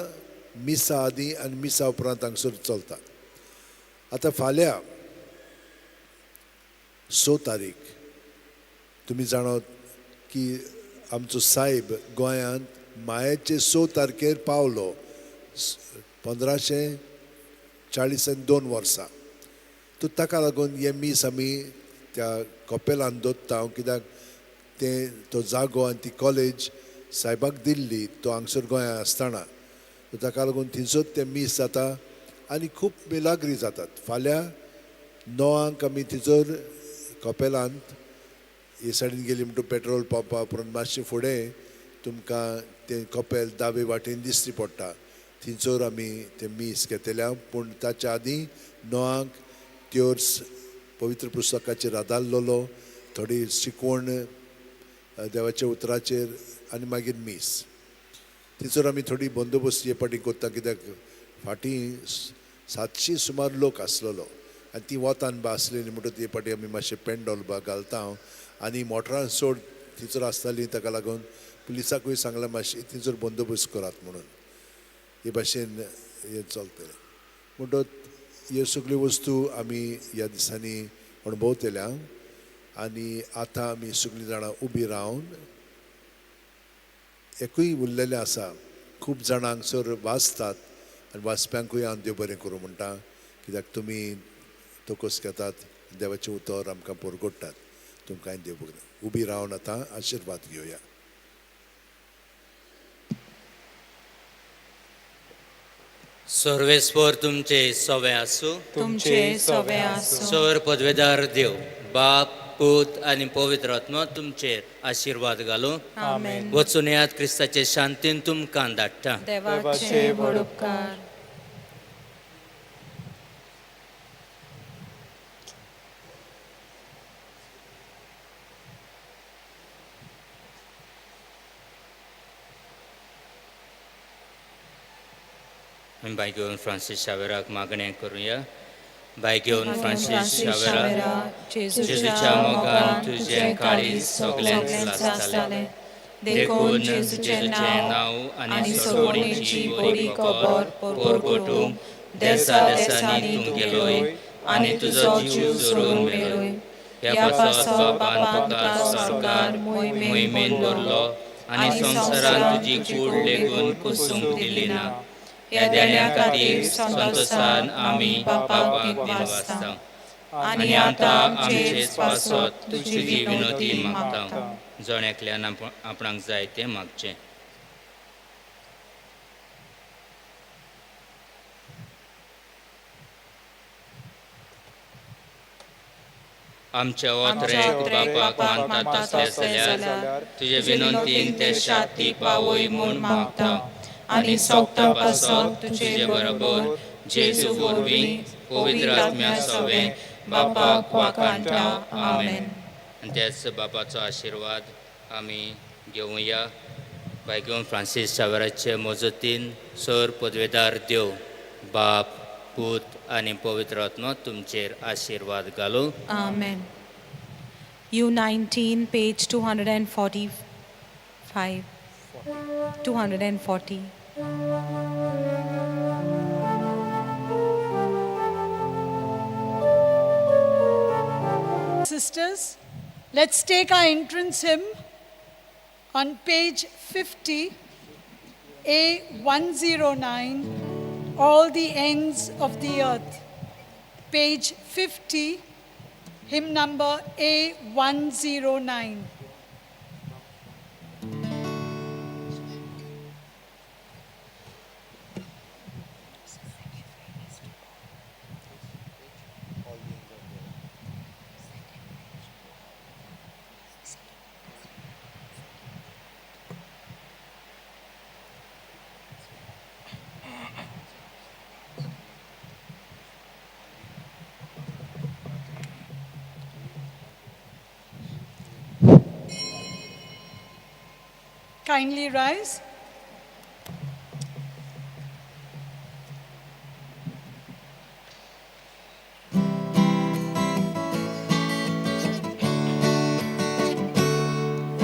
मिसा आदी आनी मिसा उपरांत हांगसर चलता. आतां फाल्यां 6 तारीख तुमी जाणात की आमचो सायब गोंयांत मायाचे 6 तारखेर पावलो 1542 वर्सां. तो ताका लागून हें मीस आमी त्या कपेलान दवरता कित्याक तें तो जागो आनी ती कॉलेज सायबाक दिल्ली तो हांगसर गोंयांत आसतना. ताका लागून थंयसर तें मीस जाता आनी खूब मिलाग्री जातात. फाल्यां 9 आमी थंयसर कपेलांत हे सायडीन गेली म्हणटकच पेट्रोल पंपा उपरांत मातशें फुडें तुमकां तें कपेल दावे वाटेन दिश्टी पडटा. थंयसर आमी तें मीस घेतल्या. पूण ताच्या आदीं 9 त्योर्स पवित्र पुस्तकाचेर आदारलेलो थोडी शिकवण देवाच्या उतराचेर आनी मागीर मीस. थंयसर आमी थोडी बंदोबस्त हे फाटीं करता कित्याक फाटीं 700 सुमार लोक आसलेलो आनी ती वतान बा आसलेली म्हणटकच ते फाटी आमी मातशें पेंडोल बा घालता आनी मोटरान चड थंयसर आसताली. ताका लागून पुलिसाकूय सांगलां मातशें थंयसर बंदोबस्त करात म्हणून. हे भाशेन हें चलतलें. म्हणटकच ह्यो सगल्यो वस्तू आमी ह्या दिसांनी अणभवतल्या आनी आतां आमी सगळीं जाणां उबी रावन एकूय उरलेलें आसा. खूब जाणां हांगसर वाचतात आनी वाचप्यांकूय हांव देव बरें करूं म्हणटा कित्याक तुमी तकस घेतात देवाचें उतर आमकां परगट्टात. तुमकां देव बरें. उबी रावन आतां आशिर्वाद घेवया. सर्वेस्पर तुमचे सवे आसूं. तुमचे सवे आसूं. सर पदवेदार देव बाप पूत आनी पवित्र आत्मो तुमचेर आशिर्वाद घालूं. आमेन. वचून येयात क्रिस्ताचे शांतीन तुमकां धाडटा. देवाचे व्हड उपकार. आमी बाय घेवन फ्रांसीस शावेराक मागणें करुया. बाय घेवन फ्रांसीस शावेरा, जेजूच्या मोगान तुजें काळीज सगळ्यांत लासतालें, देखून जेजूचें नांव आनी सोडवणीची बरी खबर परगटूंक देसा देसांनी तूं गेलोय आनी तुजो जीव जोरून मेलोय. ह्या पासत बापान तुका स्वर्गार मोहिमेन भरलो आनी संवसारान तुजी कूड लेगून कुसूंक दिली ना. ह्या देण्या खातीर संतोसान आमी बापाक दिनवासता आनी आतां आमचेच पासत तुजी विनोती मागता. जण एकल्यान आपणाक जाय तें मागचें. आमच्या ओत्रेक बापाक मानतात तसलें जाल्यार तुजे विनंतीन ते शांती पावय म्हूण मागता आनी सोगता पासत तुजे बरोबर जेजू वरवीं पवित्र आत्म्या सवें बापाक वाखाणटा. आमेन. आनी त्याच बापाचो आशिर्वाद आमी घेवया. बायगोन फ्रांसीस शावेराचे मजतीन सर पदवेदार देव बाप पूत आनी पवित्र आत्मो तुमचेर आशिर्वाद घालूं. आमेन. U19 page 245 240. Sisters, let's take our entrance hymn on page 50, A109, All the Ends of the Earth. Page 50, hymn number A109. Kindly rise.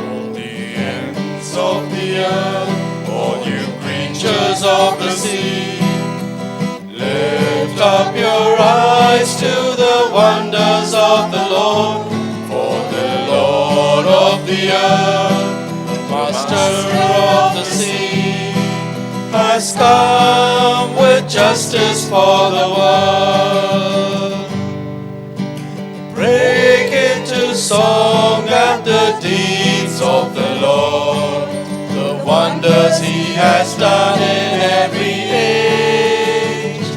All the ends of the earth, all you creatures wonders of the Lord, for the Lord of the earth, master of the sea, has come with justice for the world. Break into song at the deeds of the Lord, the wonders he has done in every age.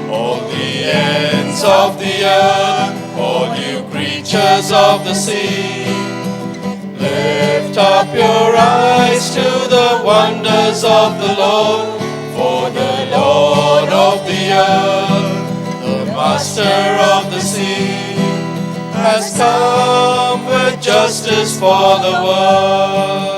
All the ends of the earth, all you creatures of the sea, lift up your eyes to the wonders of the Lord, for the Lord of the earth, the master of the sea, has come with justice for the world.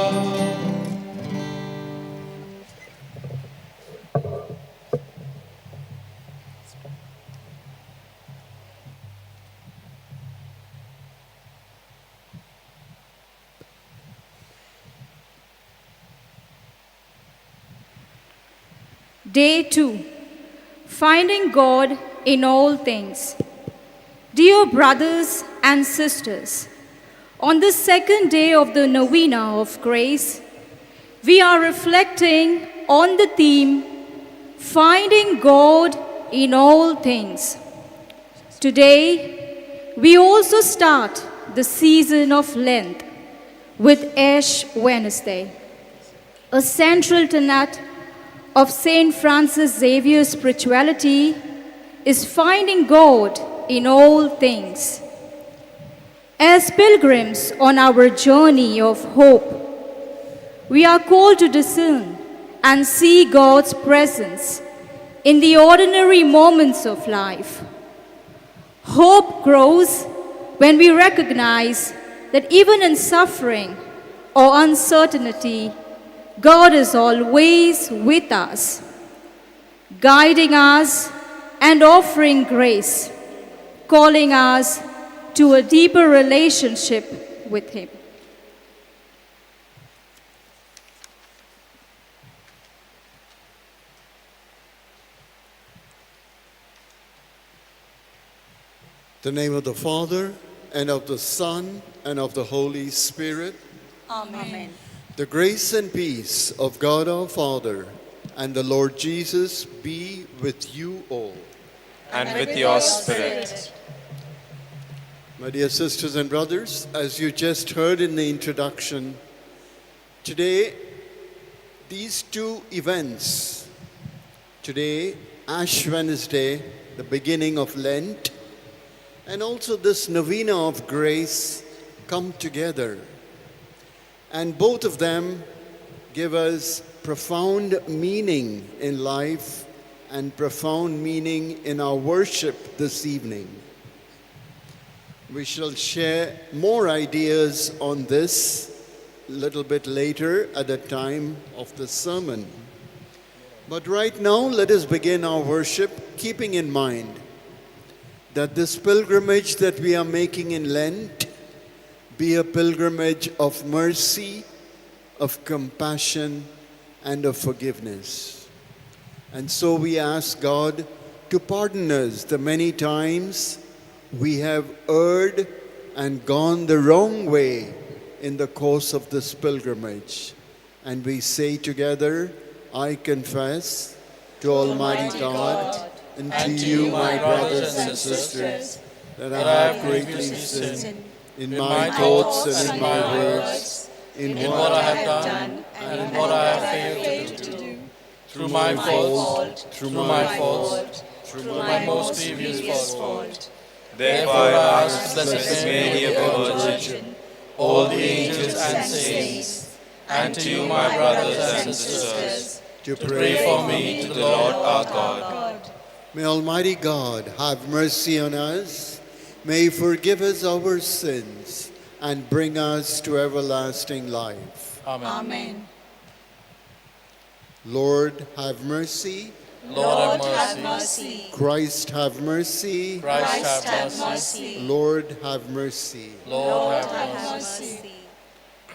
Day 2. Finding God in all things. Dear brothers and sisters, on the second day of the Novena of Grace, we are reflecting on the theme, Finding God in All Things. Today, we also start the season of Lent with Ash Wednesday, a central tenet of St. Francis Xavier's spirituality is finding God in all things. As pilgrims on our journey of hope, we are called to discern and see God's presence in the ordinary moments of life. Hope grows when we recognize that even in suffering or uncertainty, God is always with us, guiding us and offering grace, calling us to a deeper relationship with Him. The name of the Father, and of the Son, and of the Holy Spirit. Amen. The grace and peace of God our Father and the Lord Jesus be with you all. And with your spirit. My dear sisters and brothers, as you just heard in the introduction, today, these two events, today, Ash Wednesday, the beginning of Lent, and also this Novena of Grace come together. And both of them give us profound meaning in life and profound meaning in our worship this evening. We shall share more ideas on this a little bit later at the time of the sermon. But right now, let us begin our worship, keeping in mind that this pilgrimage that we are making in Lent be a pilgrimage of mercy, of compassion, and of forgiveness. And so we ask God to pardon us the many times we have erred and gone the wrong way in the course of this pilgrimage. And we say together, I confess to Almighty God and to you, my brothers and sisters, that I have greatly sinned in my thoughts and in my words, in what I have done and in what I have failed to do, through my fault, through my fault, through my most grievous fault. Therefore I ask the Blessed Mary, ever Virgin, all the angels and saints, and to you, my brothers and sisters, to pray for me to the Lord our God. May Almighty God have mercy on us. May He forgive us our sins and bring us to everlasting life. Amen. Amen. Lord, have mercy. Lord, have mercy. Christ, have mercy. Christ, have mercy. Lord, have mercy. Lord, have mercy.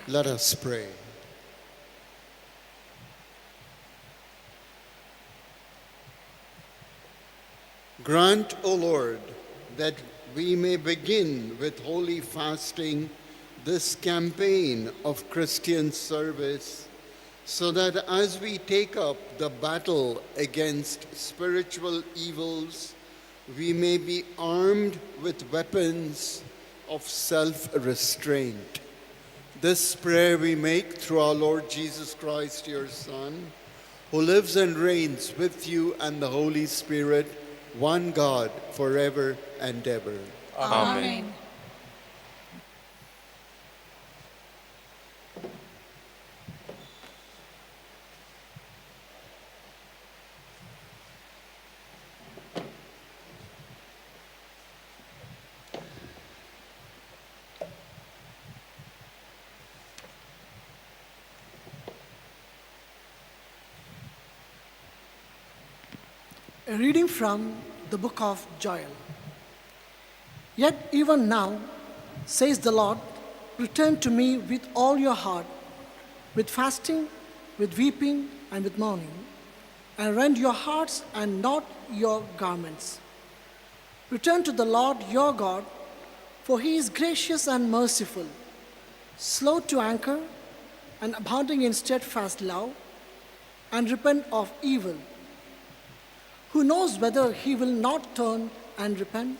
Let us pray. Grant, O Lord, that we may begin with holy fasting this campaign of Christian service, so that as we take up the battle against spiritual evils, we may be armed with weapons of self-restraint. This prayer we make through our Lord Jesus Christ, your Son, who lives and reigns with you and the Holy Spirit, one God, forever and ever. Amen. A reading from the book of Joel. Yet even now, says the Lord, return to me with all your heart, with fasting, with weeping, and with mourning, and rend your hearts and not your garments. Return to the Lord your God, for he is gracious and merciful, slow to anger, and abounding in steadfast love, and repent of evil. Who knows whether he will not turn and repent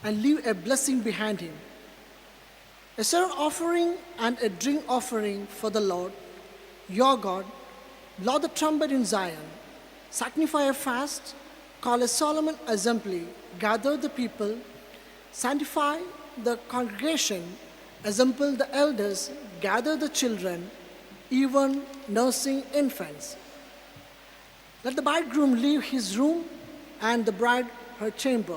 and leave a blessing behind him? A certain offering and a drink offering for the Lord your God. Blow the trumpet in Zion, sanctify a fast, call a solemn assembly, gather the people, sanctify the congregation, assemble the elders, gather the children, even nursing infants. Let the bridegroom leave his room and the bride her chamber.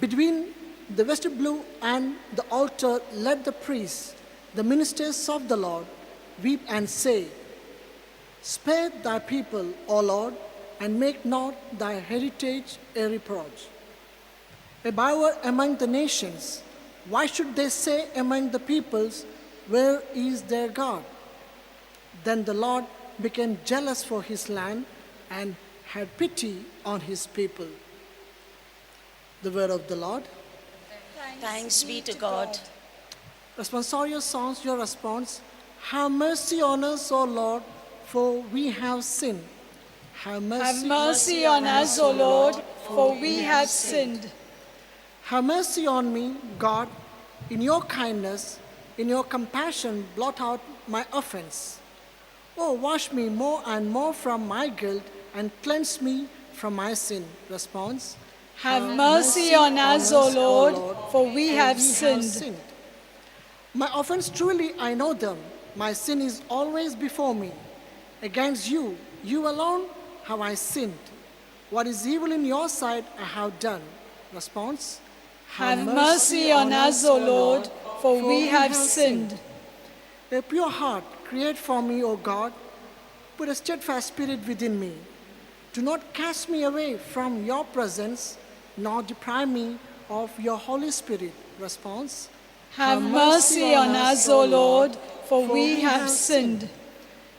Between the vestibule and the altar, let the priests, the ministers of the Lord, weep and say, Spare thy people, O Lord, and make not thy heritage a reproach. A byword among the nations, why should they say among the peoples, Where is their God? Then the Lord became jealous for his land and had pity on his people. The word of the Lord. Thanks be to God. Responsorial songs, your response. Have mercy on us, O Lord, for we have sinned. Have mercy, Have mercy on us, O Lord, for we have sinned. Have mercy on me, God, in your kindness, in your compassion, blot out my offense. Oh, wash me more and more from my guilt and cleanse me from my sin. Response. Have mercy on us, O Lord, for we have sinned. My offense truly I know them. My sin is always before me. Against you, you alone have I sinned. What is evil in your sight I have done. Response. Have mercy on us, O Lord, for we have sinned. A pure heart create for me, O God. Put a steadfast spirit within me. Do not cast me away from your presence, nor deprive me of your Holy Spirit. Response. Have mercy on us, O Lord, for we have sinned.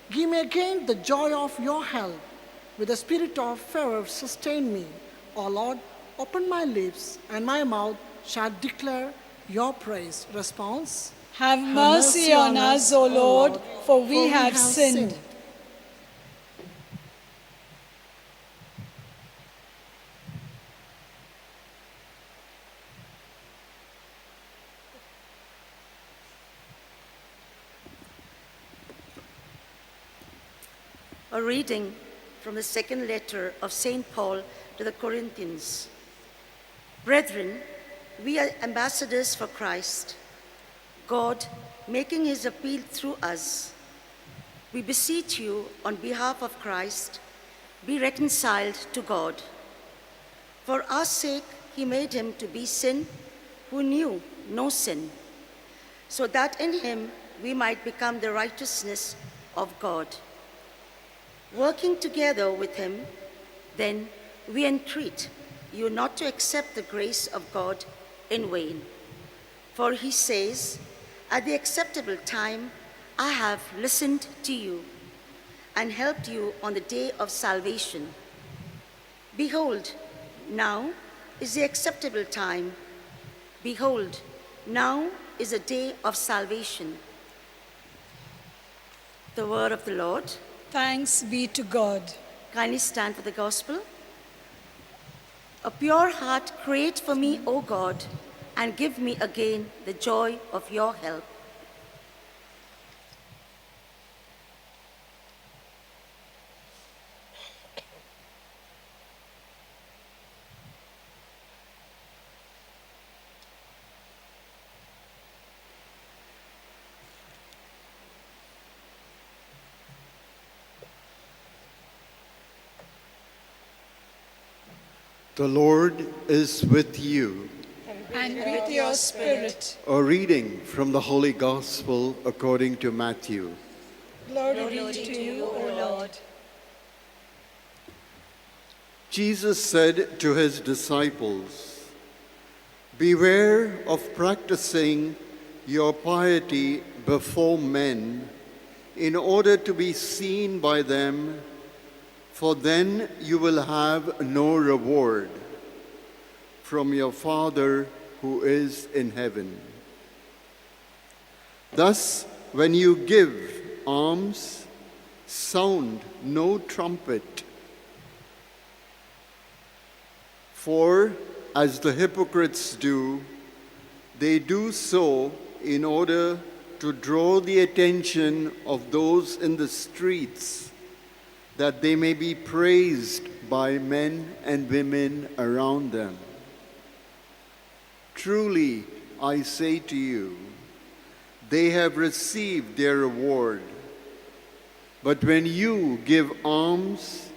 Give me again the joy of your help. With the spirit of fervor sustain me. O Lord, open my lips, and my mouth shall declare your praise. Response. Have mercy on us, O Lord, for we have sinned. A reading from the second letter of St. Paul to the Corinthians. Brethren, we are ambassadors for Christ, God making his appeal through us. We beseech you on behalf of Christ, be reconciled to God. For our sake he made him to be sin who knew no sin, so that in him we might become the righteousness of God. Working together with him, then we entreat you not to accept the grace of God in vain. For he says, at the acceptable time, I have listened to you and helped you on the day of salvation. Behold, now is the acceptable time. Behold, now is a day of salvation. The word of the Lord. Thanks be to God. Kindly stand for the gospel. A pure heart create for me, O God, and give me again the joy of your help. The Lord is with you. And with your spirit. A reading from the Holy Gospel according to Matthew. Glory be to you, O Lord. Jesus said to his disciples, "Beware of practicing your piety before men in order to be seen by them, for then you will have no reward from your Father who is in heaven. Thus, when you give alms, sound no trumpet. For, as the hypocrites do, they do so in order to draw the attention of those in the streets, that they may be praised by men and women around them. Truly, I say to you, they have received their reward. But when you give alms,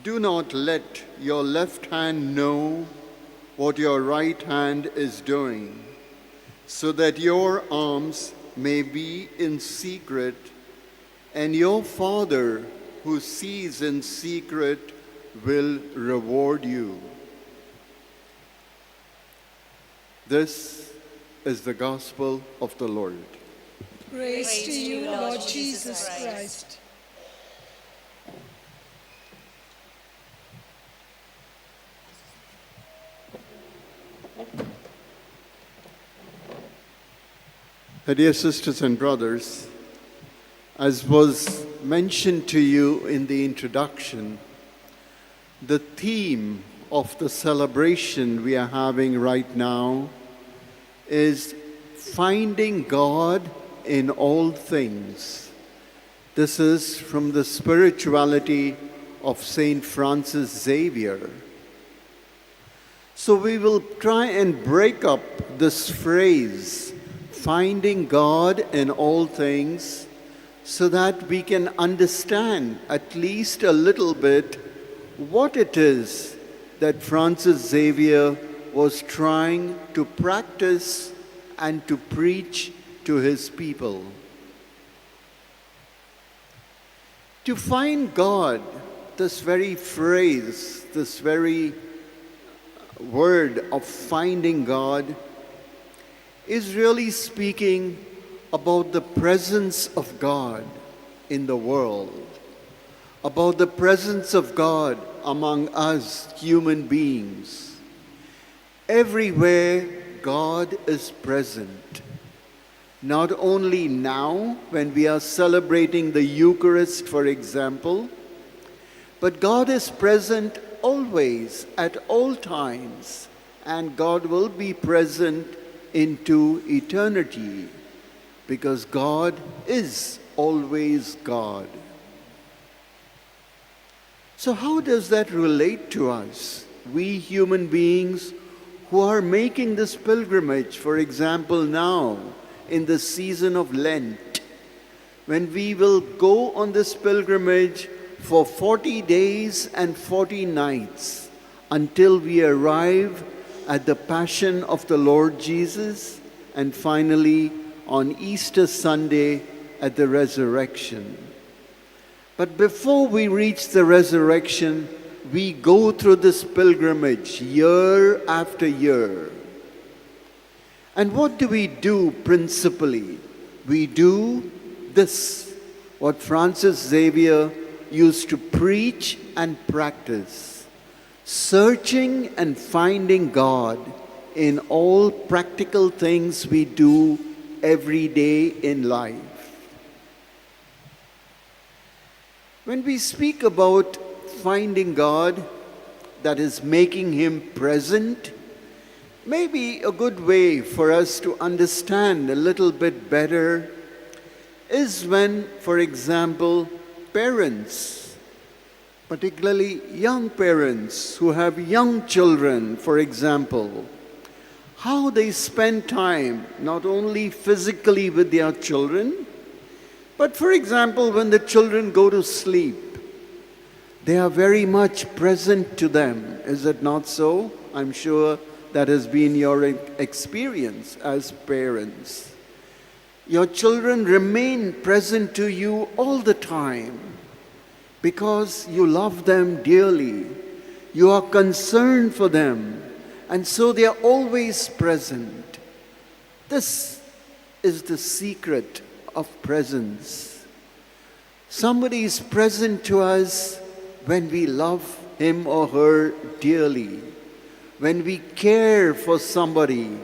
do not let your left hand know what your right hand is doing, so that your alms may be in secret, and your Father who sees in secret will reward you." This is the gospel of the Lord. Praise to you, Lord Jesus Christ. Dear sisters and brothers, as was mentioned to you in the introduction, the theme of the celebration we are having right now is finding God in all things. This is from the spirituality of Saint Francis Xavier. So we will try and break up this phrase, finding God in all things, so that we can understand at least a little bit what it is that Francis Xavier was trying to practice and to preach to his people. To find God, this very phrase, this very word of finding God, is really speaking about the presence of God in the world, about the presence of God among us human beings. Everywhere God is present. Not only now when we are celebrating the Eucharist, for example, but God is present always, at all times, and God will be present into eternity, because God is always God. So how does that relate to us, we human beings who are making this pilgrimage, for example, now in the season of Lent, when we will go on this pilgrimage for 40 days and 40 nights until we arrive at the Passion of the Lord Jesus, and finally on Easter Sunday at the resurrection. But before we reach the resurrection, we go through this pilgrimage year after year. And what do we do principally? We do this, what Francis Xavier used to preach and practice, searching and finding God in all practical things we do every day in life. When we speak about finding God, that is making Him present, maybe a good way for us to understand a little bit better is when, for example, parents, particularly young parents who have young children, for example, how they spend time not only physically with their children, but for example, when the children go to sleep, they are very much present to them. Is it not so? I'm sure that has been your experience as parents. Your children remain present to you all the time because you love them dearly. You are concerned for them, and so they are always present. This is the secret of presence. Somebody is present to us when we love him or her dearly. When we care for somebody,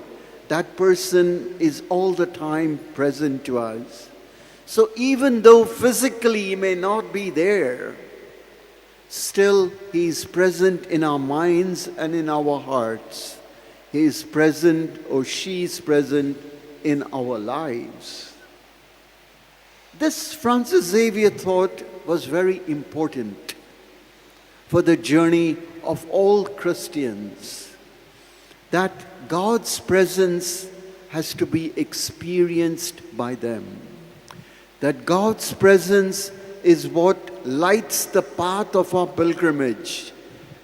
that person is all the time present to us. So even though physically he may not be there, still he is present in our minds and in our hearts. He is present or she is present in our lives. This Francis Xavier thought was very important for the journey of all Christians, that God's presence has to be experienced by them, that God's presence is what lights the path of our pilgrimage,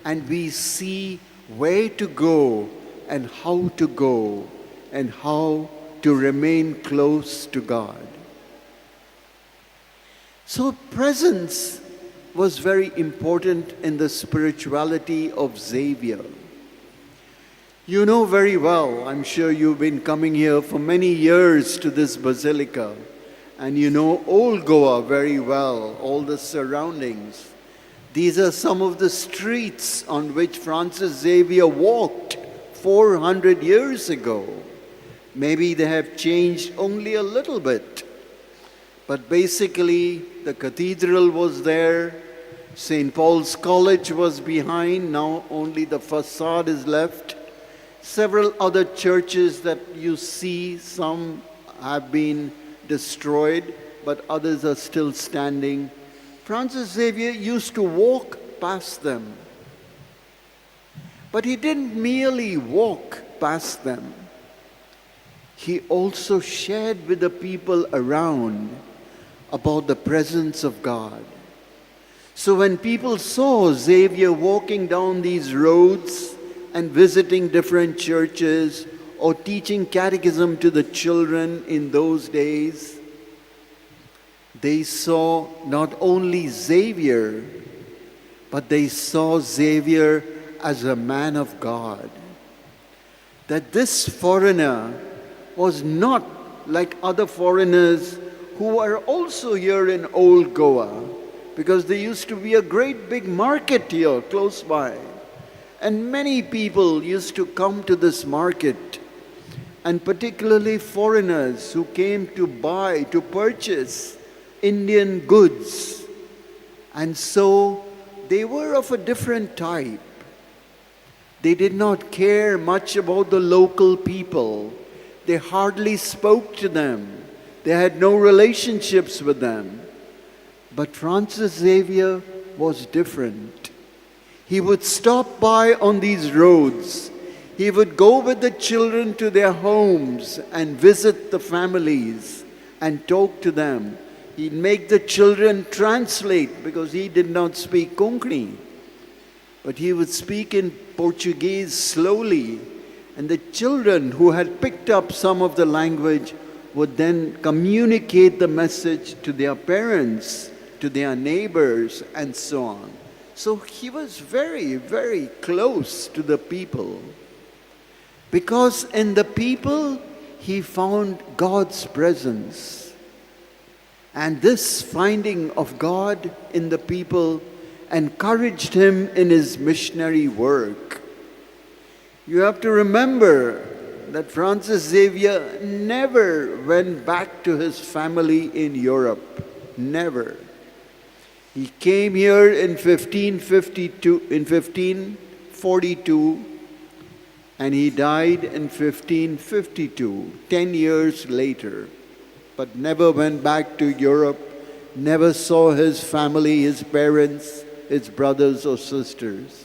and we see where to go and how to go and how to remain close to God. So presence was very important in the spirituality of Xavier. You know very well, I'm sure you've been coming here for many years to this basilica, and you know Old Goa very well, all the surroundings. These are some of the streets on which Francis Xavier walked 400 years ago. Maybe they have changed only a little bit, but basically the cathedral was there, St. Paul's College was behind, now only the facade is left. Several other churches that you see, some have been destroyed, but others are still standing. Francis Xavier used to walk past them. But he didn't merely walk past them. He also shared with the people around about the presence of God. So when people saw Xavier walking down these roads and visiting different churches or teaching catechism to the children in those days, they saw not only Xavier, but they saw Xavier as a man of God. That this foreigner was not like other foreigners who are also here in Old Goa, because there used to be a great big market here close by. And many people used to come to this market, and particularly foreigners who came to buy, to purchase Indian goods. And so they were of a different type. They did not care much about the local people. They hardly spoke to them. They had no relationships with them. But Francis Xavier was different. He would stop by on these roads. He would go with the children to their homes and visit the families and talk to them. He'd make the children translate because he did not speak Konkani. But he would speak in Portuguese slowly, and the children who had picked up some of the language would then communicate the message to their parents, to their neighbors, and so on. So he was very, very close to the people, because in the people he found God's presence. And this finding of God in the people encouraged him in his missionary work. You have to remember that Francis Xavier never went back to his family in Europe. Never. He came here in 1542, and he died in 1552, 10 years later, but never went back to Europe, never saw his family, his parents, his brothers or sisters.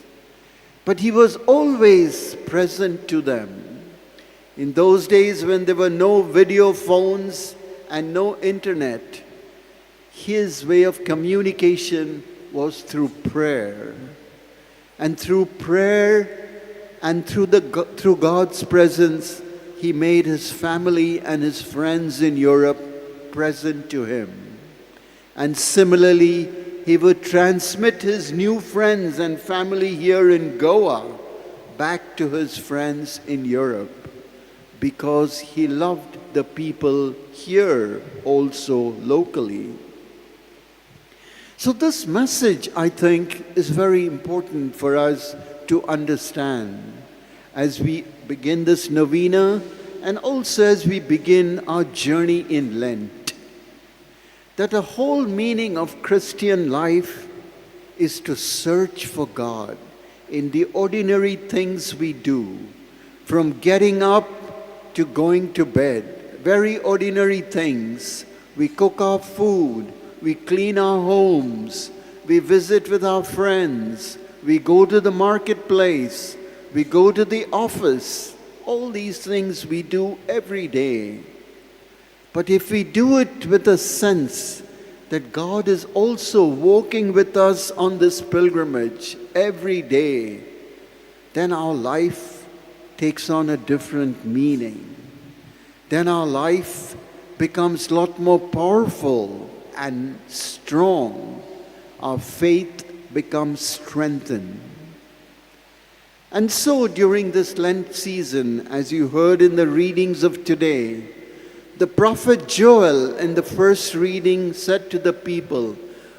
But he was always present to them. In those days when there were no video phones and no internet, his way of communication was through prayer. And through prayer and through God's presence, he made his family and his friends in Europe present to him. And similarly, he would transmit his new friends and family here in Goa back to his friends in Europe, because he loved the people here also locally. So this message, I think, is very important for us to understand as we begin this novena and also as we begin our journey in Lent. That the whole meaning of Christian life is to search for God in the ordinary things we do, from getting up to going to bed, very ordinary things. We cook our food, we clean our homes, we visit with our friends, we go to the marketplace, we go to the office. All these things we do every day. But if we do it with a sense that God is also walking with us on this pilgrimage every day, then our life takes on a different meaning. Then our life becomes a lot more powerful and strong. Our faith becomes strengthened. And so during this Lent season, as you heard in the readings of today, the prophet Joel in the first reading said to the people,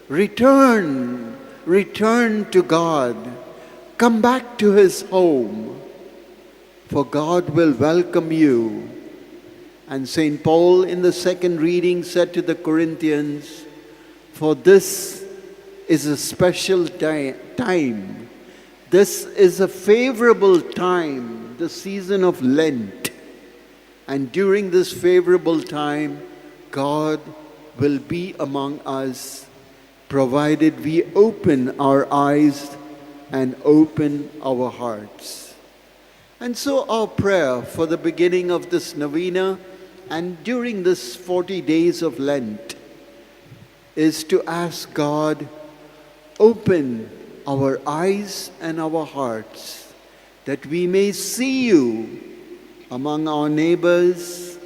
"Return, return to God, come back to his home, for God will welcome you." And St. Paul in the second reading said to the Corinthians, "For this is a special time. This is a favorable time, the season of Lent. And during this favorable time, God will be among us, provided we open our eyes and open our hearts." And so our prayer for the beginning of this novena and during this 40 days of Lent is to ask God, open our eyes and our hearts that we may see you among our neighbors,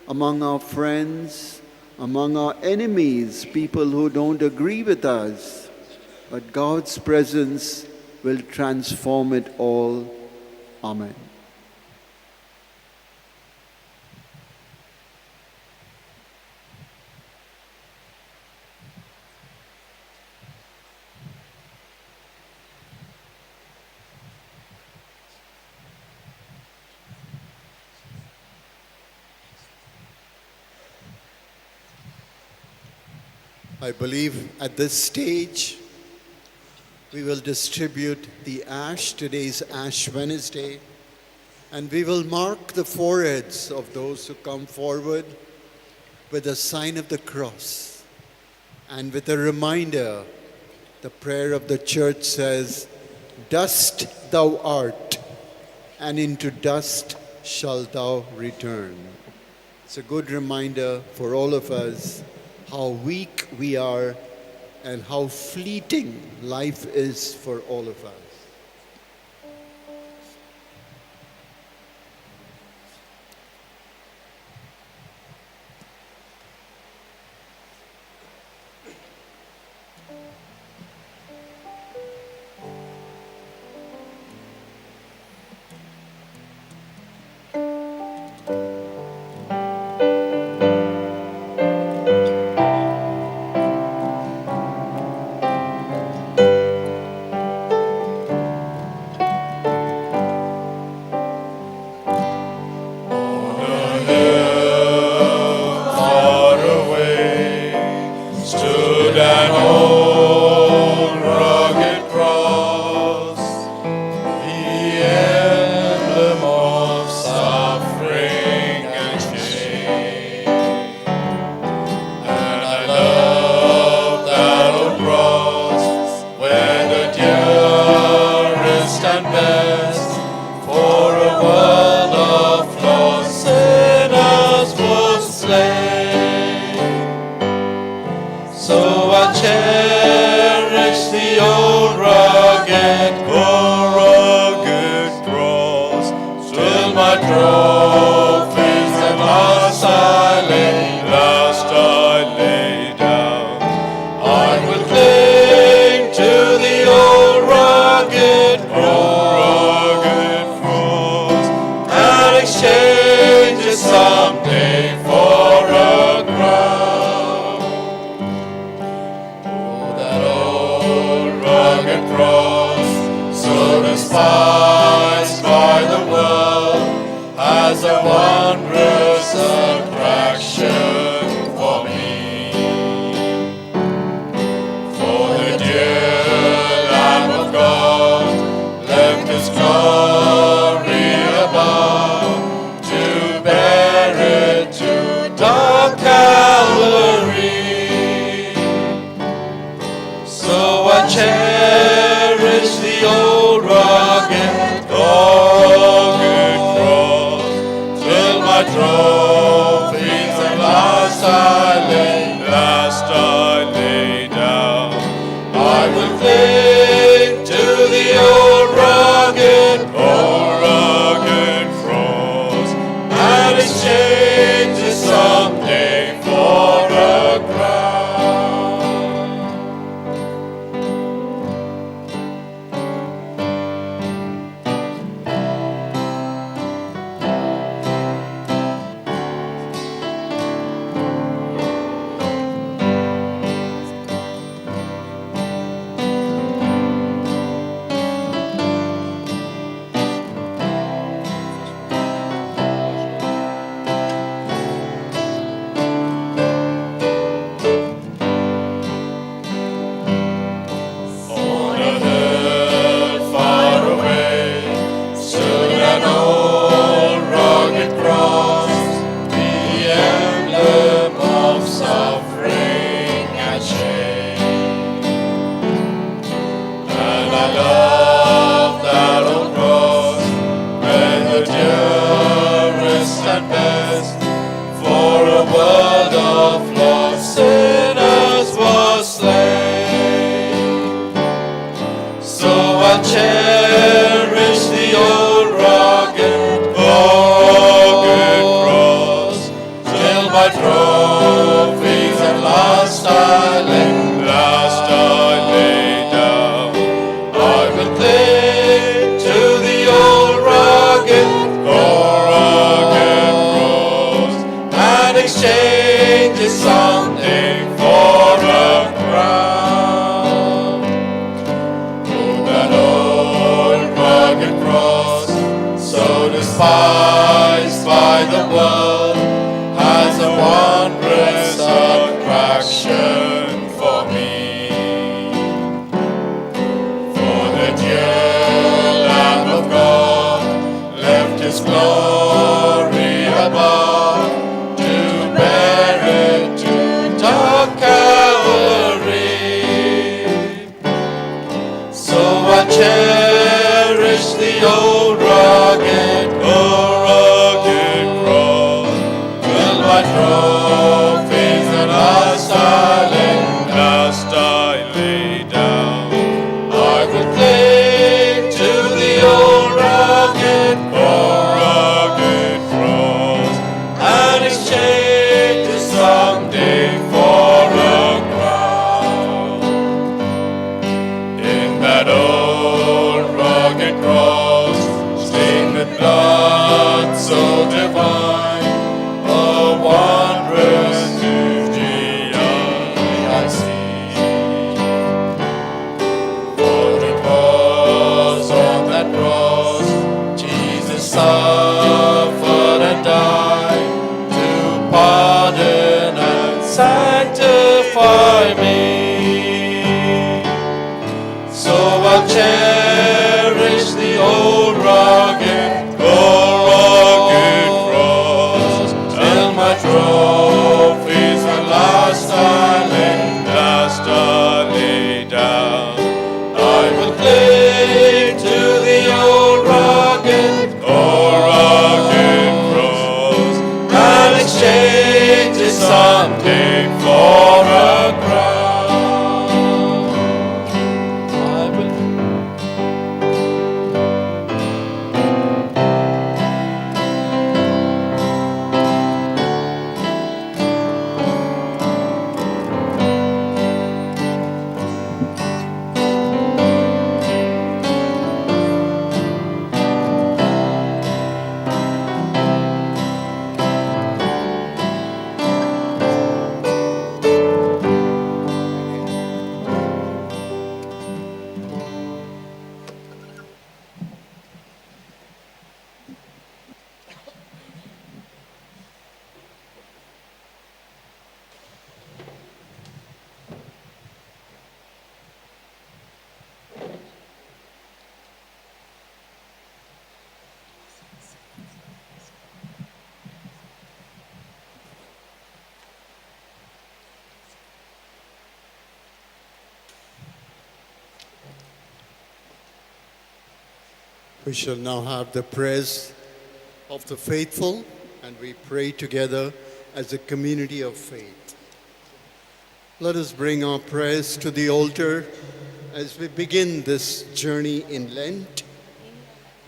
among our friends, among our enemies, people who don't agree with us. But God's presence will transform it all. Amen. I believe at this stage we will distribute the ash. Today's Ash Wednesday, and we will mark the foreheads of those who come forward with a sign of the cross and with a reminder. The prayer of the church says, "Dust thou art, and into dust shalt thou return." It's a good reminder for all of us how weak we are and how fleeting life is for all of us. has a wondrous attraction for me. For the dear Lamb of God left his glory above to bear it to dark Calvary. So I cherish the old rugged, rugged cross till my trophies at last I lay down. I will cling to the old rugged cross and exchange it someday for a crown. On a hill far away stood an old rugged cross, the emblem of suffering and shame. And I love that old cross, where the dearest and best for a world of lost sinners was slain. So I cherish the old rugged, rugged cross till my trophies at last I lay down. I will cling to the old rugged, rugged cross and exchange it someday for a crown. Oh, that old rugged cross, so despised by the world, has a wondrous attraction for me. For the dear Lamb of God left his glory above to bear it to dark Calvary. So I cherish the old rugged cross, till my trophies at last I lay down. I will cling to the old rugged cross and exchange it someday for a crown. In that old rugged cross We shall now have the prayers of the faithful, and we pray together as a community of faith. Let us bring our prayers to the altar as we begin this journey in Lent.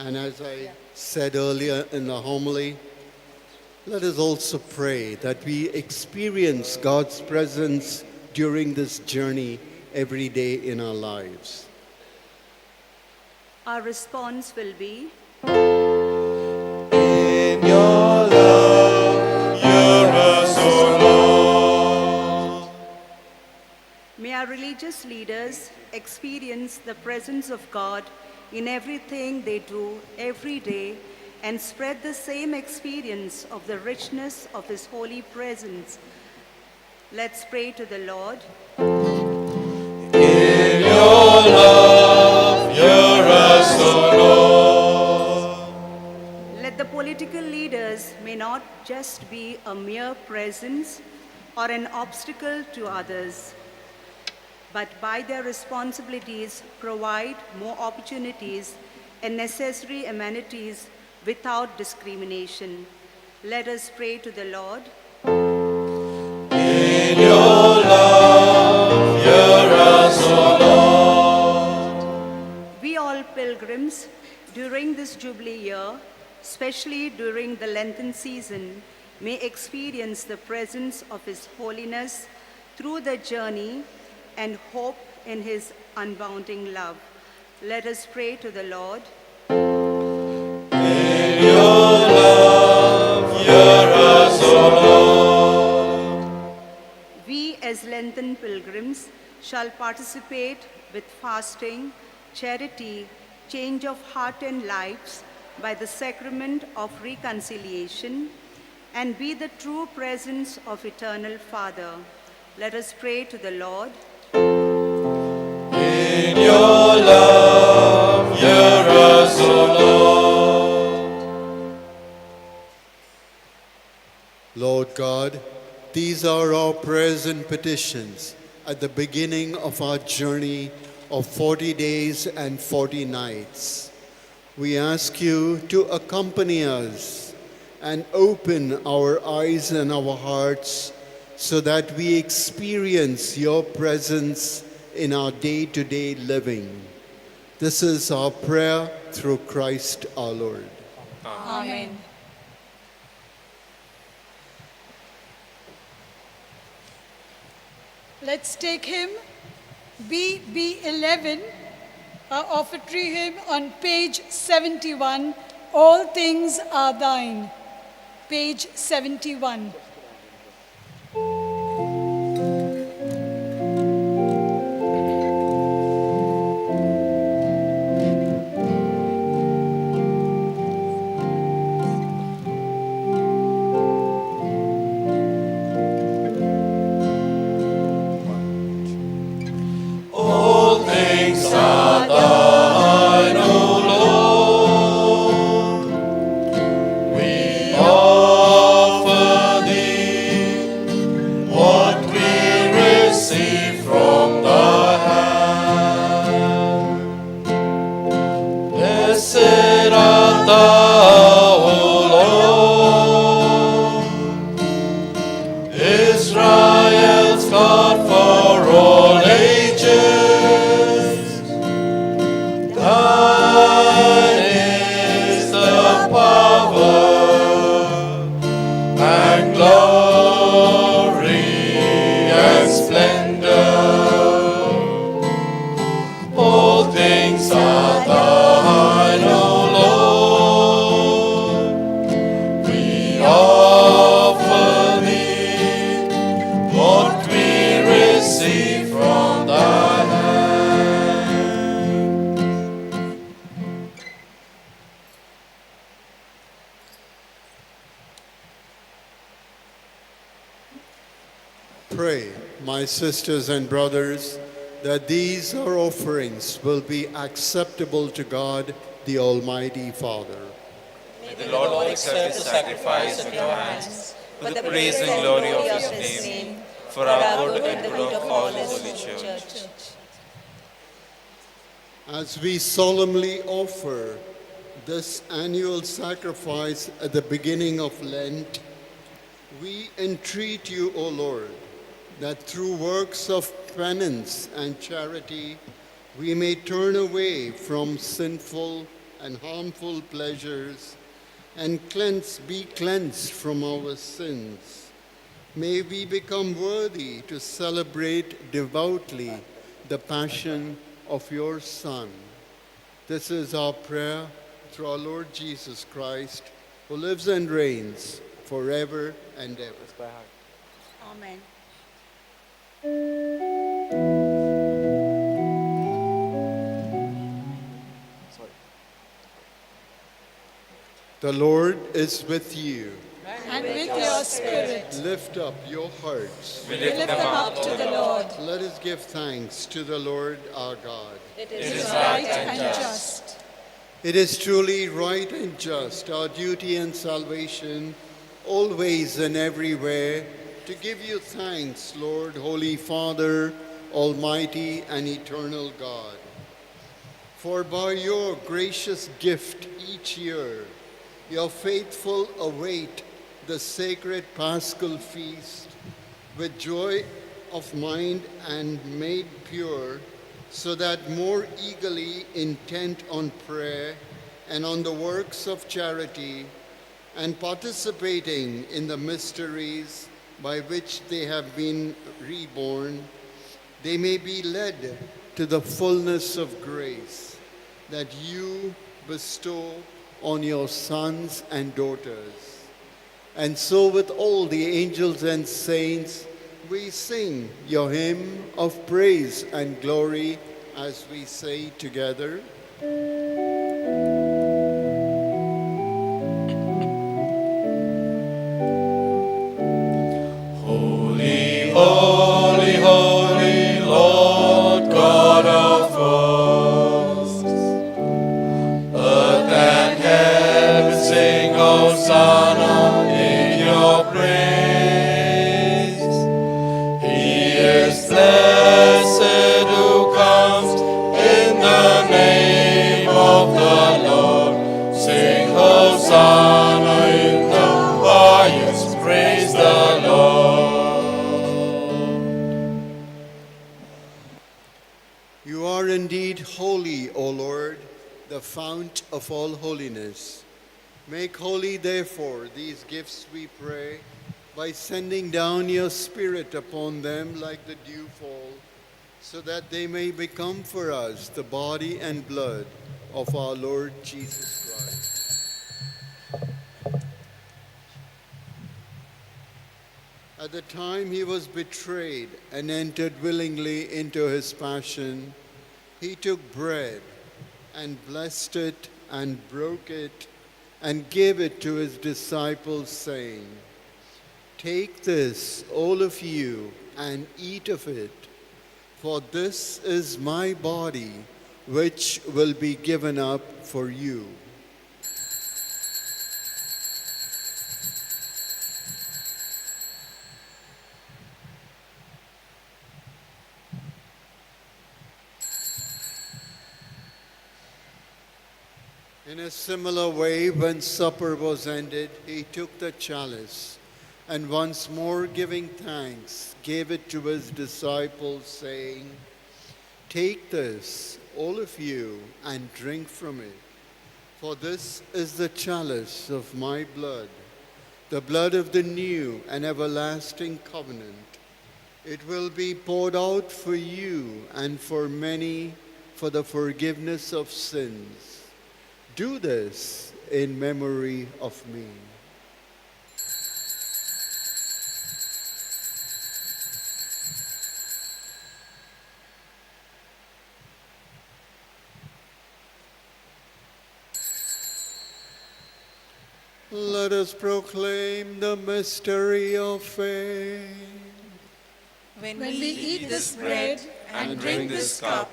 And as I said earlier in the homily, let us also pray that we experience God's presence during this journey every day in our lives. Our response will be, In your love, hear us, O Lord. May our religious leaders experience the presence of God in everything they do every day and spread the same experience of the richness of His holy presence. Let's pray to the Lord. In your love, hear us, O Lord. Let the political leaders may not just be a mere presence or an obstacle to others, but by their responsibilities provide more opportunities and necessary amenities without discrimination. Let us pray to the Lord. In your love, hear us, O Lord. We all pilgrims during this Jubilee year, especially during the Lenten season, may experience the presence of His holiness through the journey and hope in His unbounding love. Let us pray to the Lord. In your love, hear us, O Lord. We as Lenten pilgrims shall participate with fasting, charity, change of heart and lives by the sacrament of reconciliation, and be the true presence of Eternal Father. Let us pray to the Lord. In your love, hear us, O Lord. Lord God, these are our prayers and petitions at the beginning of our journey of 40 days and 40 nights. We ask you to accompany us and open our eyes and our hearts so that we experience your presence in our day-to-day living. This is our prayer through Christ our Lord. Amen. Let's take hymn BB11, our offertory hymn on page 71, All Things Are Thine, page 71. All things are thine, O Lord. We offer thee what we receive from thy hand. Blessed art thou, O Lord, Israel's God for all ages. Thine is the power and glory and splendor. All things are thine, O Lord. We offer thee what we receive from thy hand. Pray, my sisters and brothers, that these our offerings will be acceptable to God, the Almighty Father. May the Lord accept the sacrifice at your hands for the praise and glory of his name, for our good and good of all his holy church. As we solemnly offer this annual sacrifice at the beginning of Lent, we entreat you, O Lord, that through works of penance and charity we may turn away from sinful and harmful pleasures and be cleansed from our sins. May we become worthy to celebrate devoutly the passion of your Son. This is our prayer through our Lord Jesus Christ, who lives and reigns forever and ever. Amen. The Lord is with you. And with your spirit. Lift up your hearts. We lift them up to the Lord. Let us give thanks to the Lord our God. It is right and just. It is truly right and just, our duty and salvation, always and everywhere, to give you thanks, Lord, Holy Father, Almighty and eternal God. For by your gracious gift each year, your faithful await the sacred Paschal feast with joy of mind and made pure, so that more eagerly intent on prayer and on the works of charity and participating in the mysteries by which they have been reborn, they may be led to the fullness of grace that you bestow on your sons and daughters. And so with all the angels and saints, we sing your hymn of praise and glory as we say together. Holy, holy, holy, Lord God of hosts, earth and heaven sing Hosanna in your praise. He is blessed who comes in the name of the Lord. Sing Hosanna in the highest, praise the Lord. You are indeed holy, O Lord, the fount of all holiness. Make holy, therefore, these gifts, we pray, by sending down your Spirit upon them like the dewfall, so that they may become for us the body and blood of our Lord Jesus Christ. At the time he was betrayed and entered willingly into his passion, he took bread and blessed it and broke it and gave it to his disciples, saying, "Take this, all of you, and eat of it, for this is my body, which will be given up for you." In a similar way, when supper was ended, he took the chalice, and once more giving thanks, gave it to his disciples, saying, "Take this, all of you, and drink from it, for this is the chalice of my blood, the blood of the new and everlasting covenant. It will be poured out for you and for many for the forgiveness of sins. Do this in memory of me." Let us proclaim the mystery of faith. When we eat this bread and drink this cup,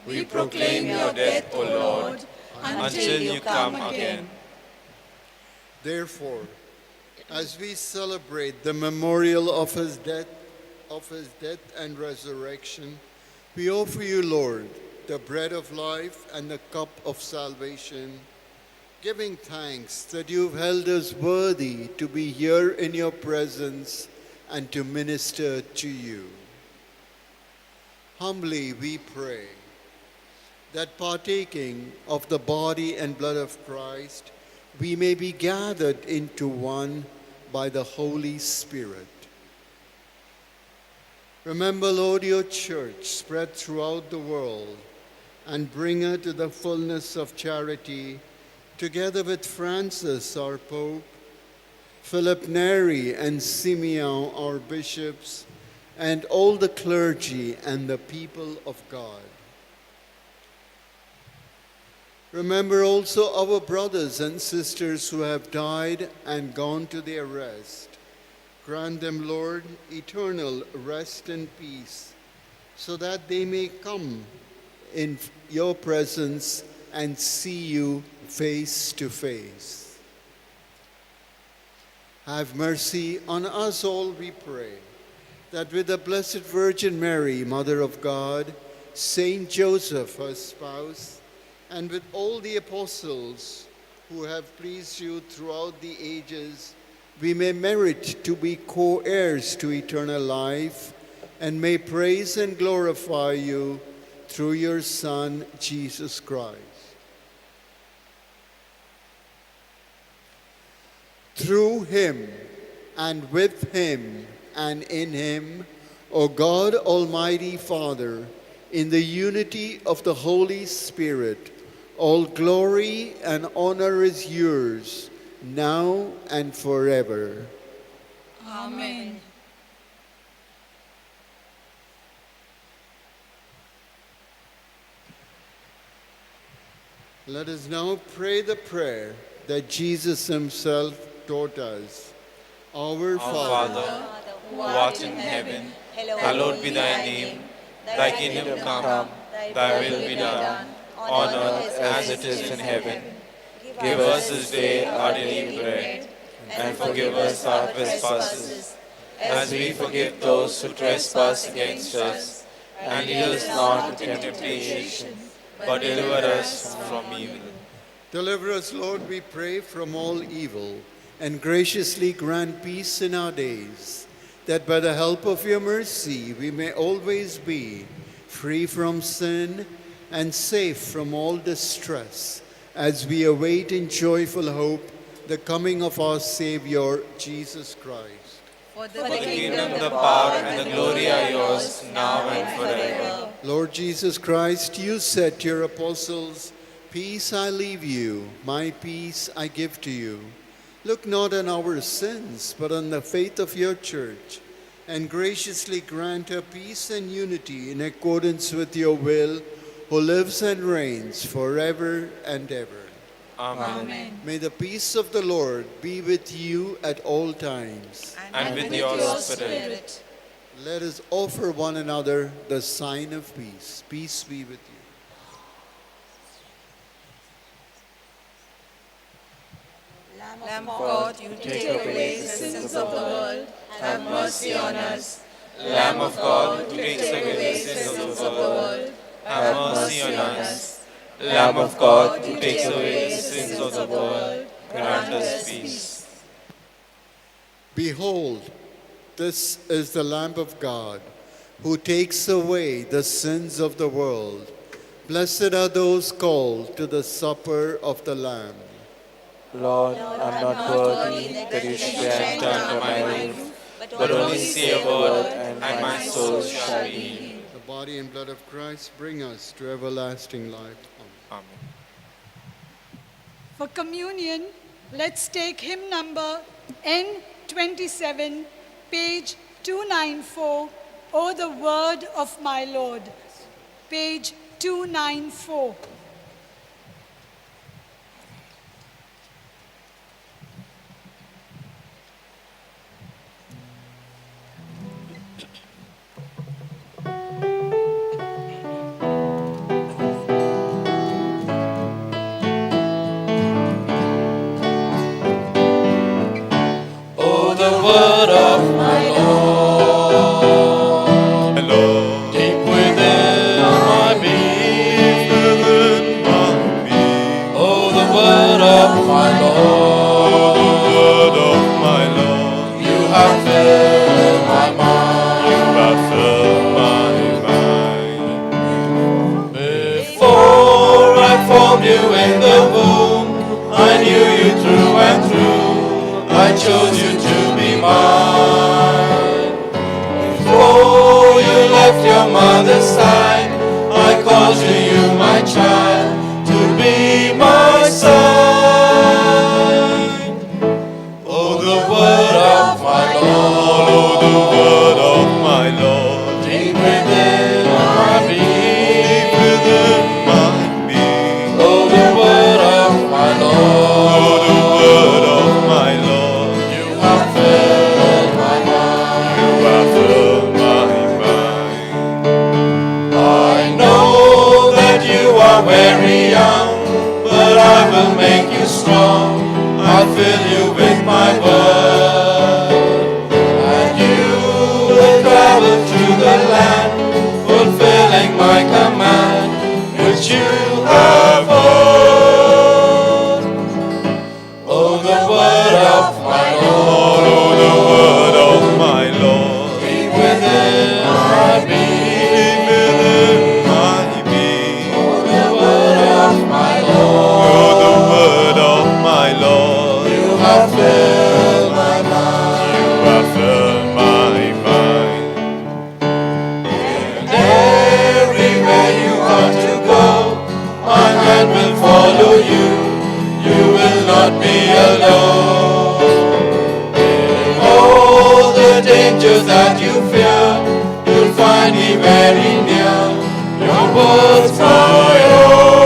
we proclaim your death, O Lord, until you come again. Therefore, as we celebrate the memorial of his death and resurrection, we offer you, Lord, the bread of life and the cup of salvation. giving thanks that you've held us worthy to be here in your presence and to minister to you. Humbly we pray that partaking of the body and blood of Christ, we may be gathered into one by the Holy Spirit. Remember, Lord, your church spread throughout the world and bring her to the fullness of charity, together with Francis, our Pope, Philip Neri and Simeon, our bishops, and all the clergy and the people of God. Remember also our brothers and sisters who have died and gone to their rest. Grant them, Lord, eternal rest and peace, so that they may come in your presence and see you face to face. Have mercy on us all, we pray, that with the Blessed Virgin Mary, Mother of God, Saint Joseph, her spouse, and with all the apostles who have pleased you throughout the ages, we may merit to be co-heirs to eternal life, and may praise and glorify you through your Son, Jesus Christ. Through him, and with him, and in him, O God, Almighty Father, in the unity of the Holy Spirit, all glory and honor is yours, now and forever. Amen. Let us now pray the prayer that Jesus himself taught us. Our Father, who art in heaven, hallowed be thy name. Thy kingdom come, thy will be done, on earth as it is in heaven. Give us this day our daily bread, and forgive us our trespasses, as we forgive those who trespass against us. And lead us not into temptation, but deliver us from evil. Deliver us, Lord, we pray, from all evil, and graciously grant peace in our days, that by the help of your mercy we may always be free from sin and safe from all distress, as we await in joyful hope the coming of our Savior, Jesus Christ. For the kingdom, the power, and the glory are yours, now and forever. Lord Jesus Christ, you said to your apostles, "Peace I leave you, my peace I give to you. Look not on our sins, but on the faith of your church, and graciously grant her peace and unity in accordance with your will, who lives and reigns forever and ever. Amen. Amen. May the peace of the Lord be with you at all times. And with your spirit. Let us offer one another the sign of peace. Peace be with you. Lamb of God, you take away the sins of the world, have mercy on us. Lamb of God, who takes away the sins of the world, have mercy on us. Lamb of God, who takes away the sins of the world, grant us peace. Behold, this is the Lamb of God, who takes away the sins of the world. Blessed are those called to the supper of the Lamb. Lord, I am not worthy that you should enter under my roof, but only say a word, and my soul shall be healed. The body and blood of Christ bring us to everlasting life. Amen. For communion, let's take hymn number N27, page 294, O the Word of My Lord, page 294. Oh, the word of my Lord, deep within my being, fill you with my word, and you will travel through the land, fulfilling my command, which you have heard. Oh, the word of my Lord, oh, the word of my Lord, deep within my being, deep within my being. Oh, the word of my Lord, oh, the word of my Lord, you have filled my mind, you have filled my mind. And everywhere you are to go, my hand will follow you. You will not be alone. In all the dangers that you fear, you'll find me very near. Your words my own.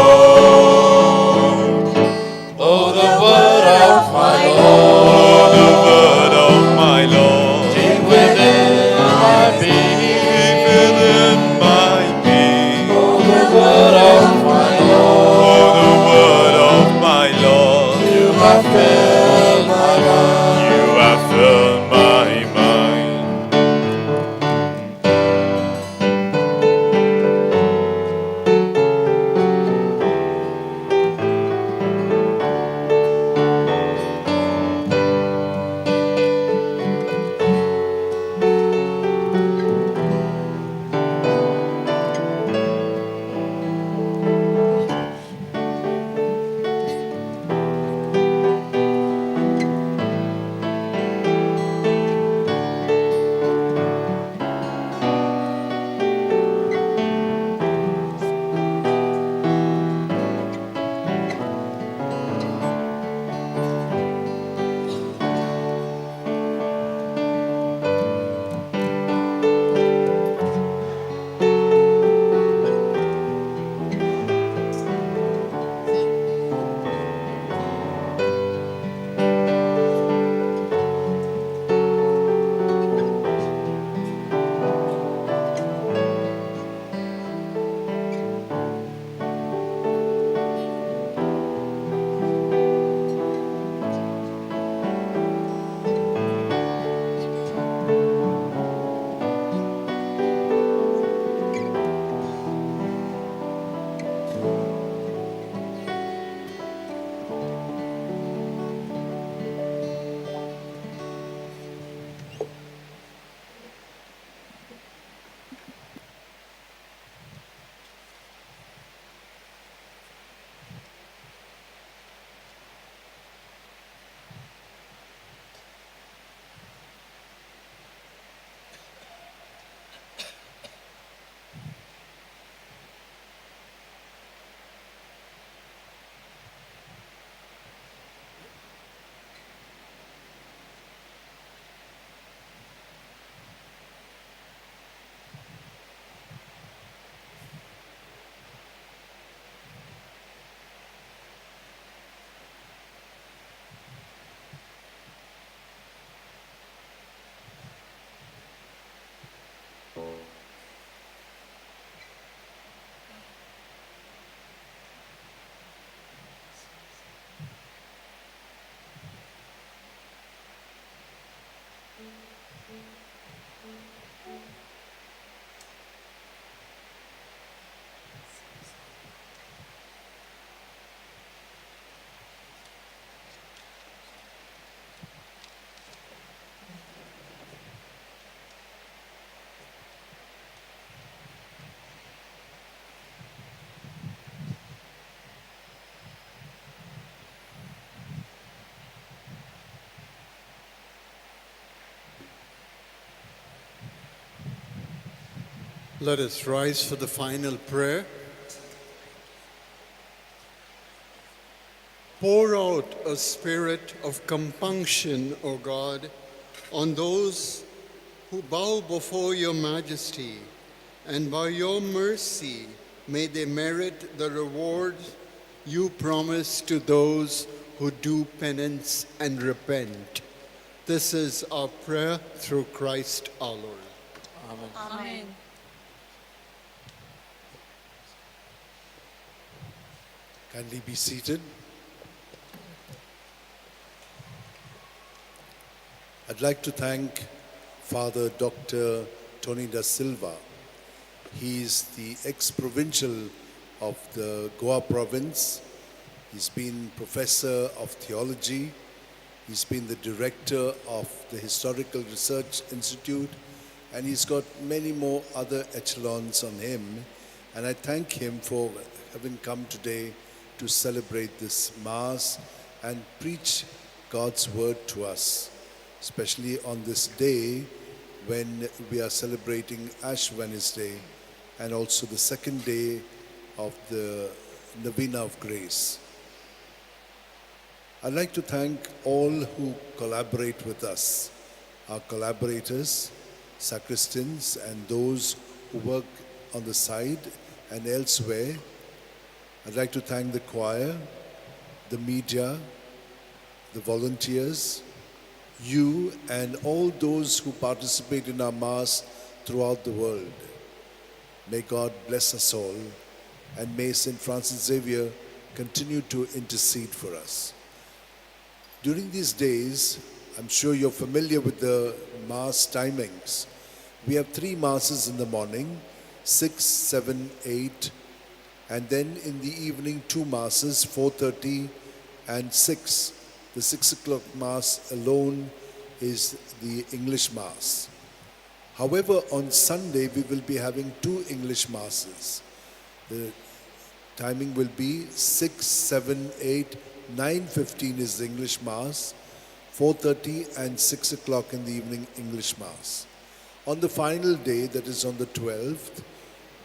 Oh, the word of my Lord, oh, the word of my Lord, deep within my being, deep within my being. Oh, the word of my Lord, oh, the word of my Lord, you have filled my mind, you have filled my mind. Let us rise for the final prayer. Pour out a spirit of compunction, O God, on those who bow before your majesty, and by your mercy may they merit the reward you promise to those who do penance and repent. This is our prayer through Christ our Lord. Amen. Amen. Kindly be seated. I'd like to thank Father Dr. Tony da Silva. He is the ex-provincial of the Goa province. He's been professor of theology. He's been the director of the Historical Research Institute, and he's got many more other echelons on him. And I thank him for having come today to celebrate this Mass and preach God's word to us, especially on this day when we are celebrating Ash Wednesday and also the second day of the Novena of Grace. I'd like to thank all who collaborate with us, our collaborators, sacristans, and those who work on the side and elsewhere. I'd like to thank the choir, the media, the volunteers, you, and all those who participate in our Mass throughout the world. May God bless us all, and may St. Francis Xavier continue to intercede for us. During these days, I'm sure you're familiar with the Mass timings. We have 3 Masses in the morning, 6, 7, 8, and then in the evening 2 Masses, 4:30 and 6. The 6 o'clock Mass alone is the English Mass. However, on Sunday we will be having 2 English Masses. The timing will be 6, 7, 8, 9:15 is the English Mass, 4:30 and 6 o'clock in the evening English Mass. On the final day, that is on the 12th,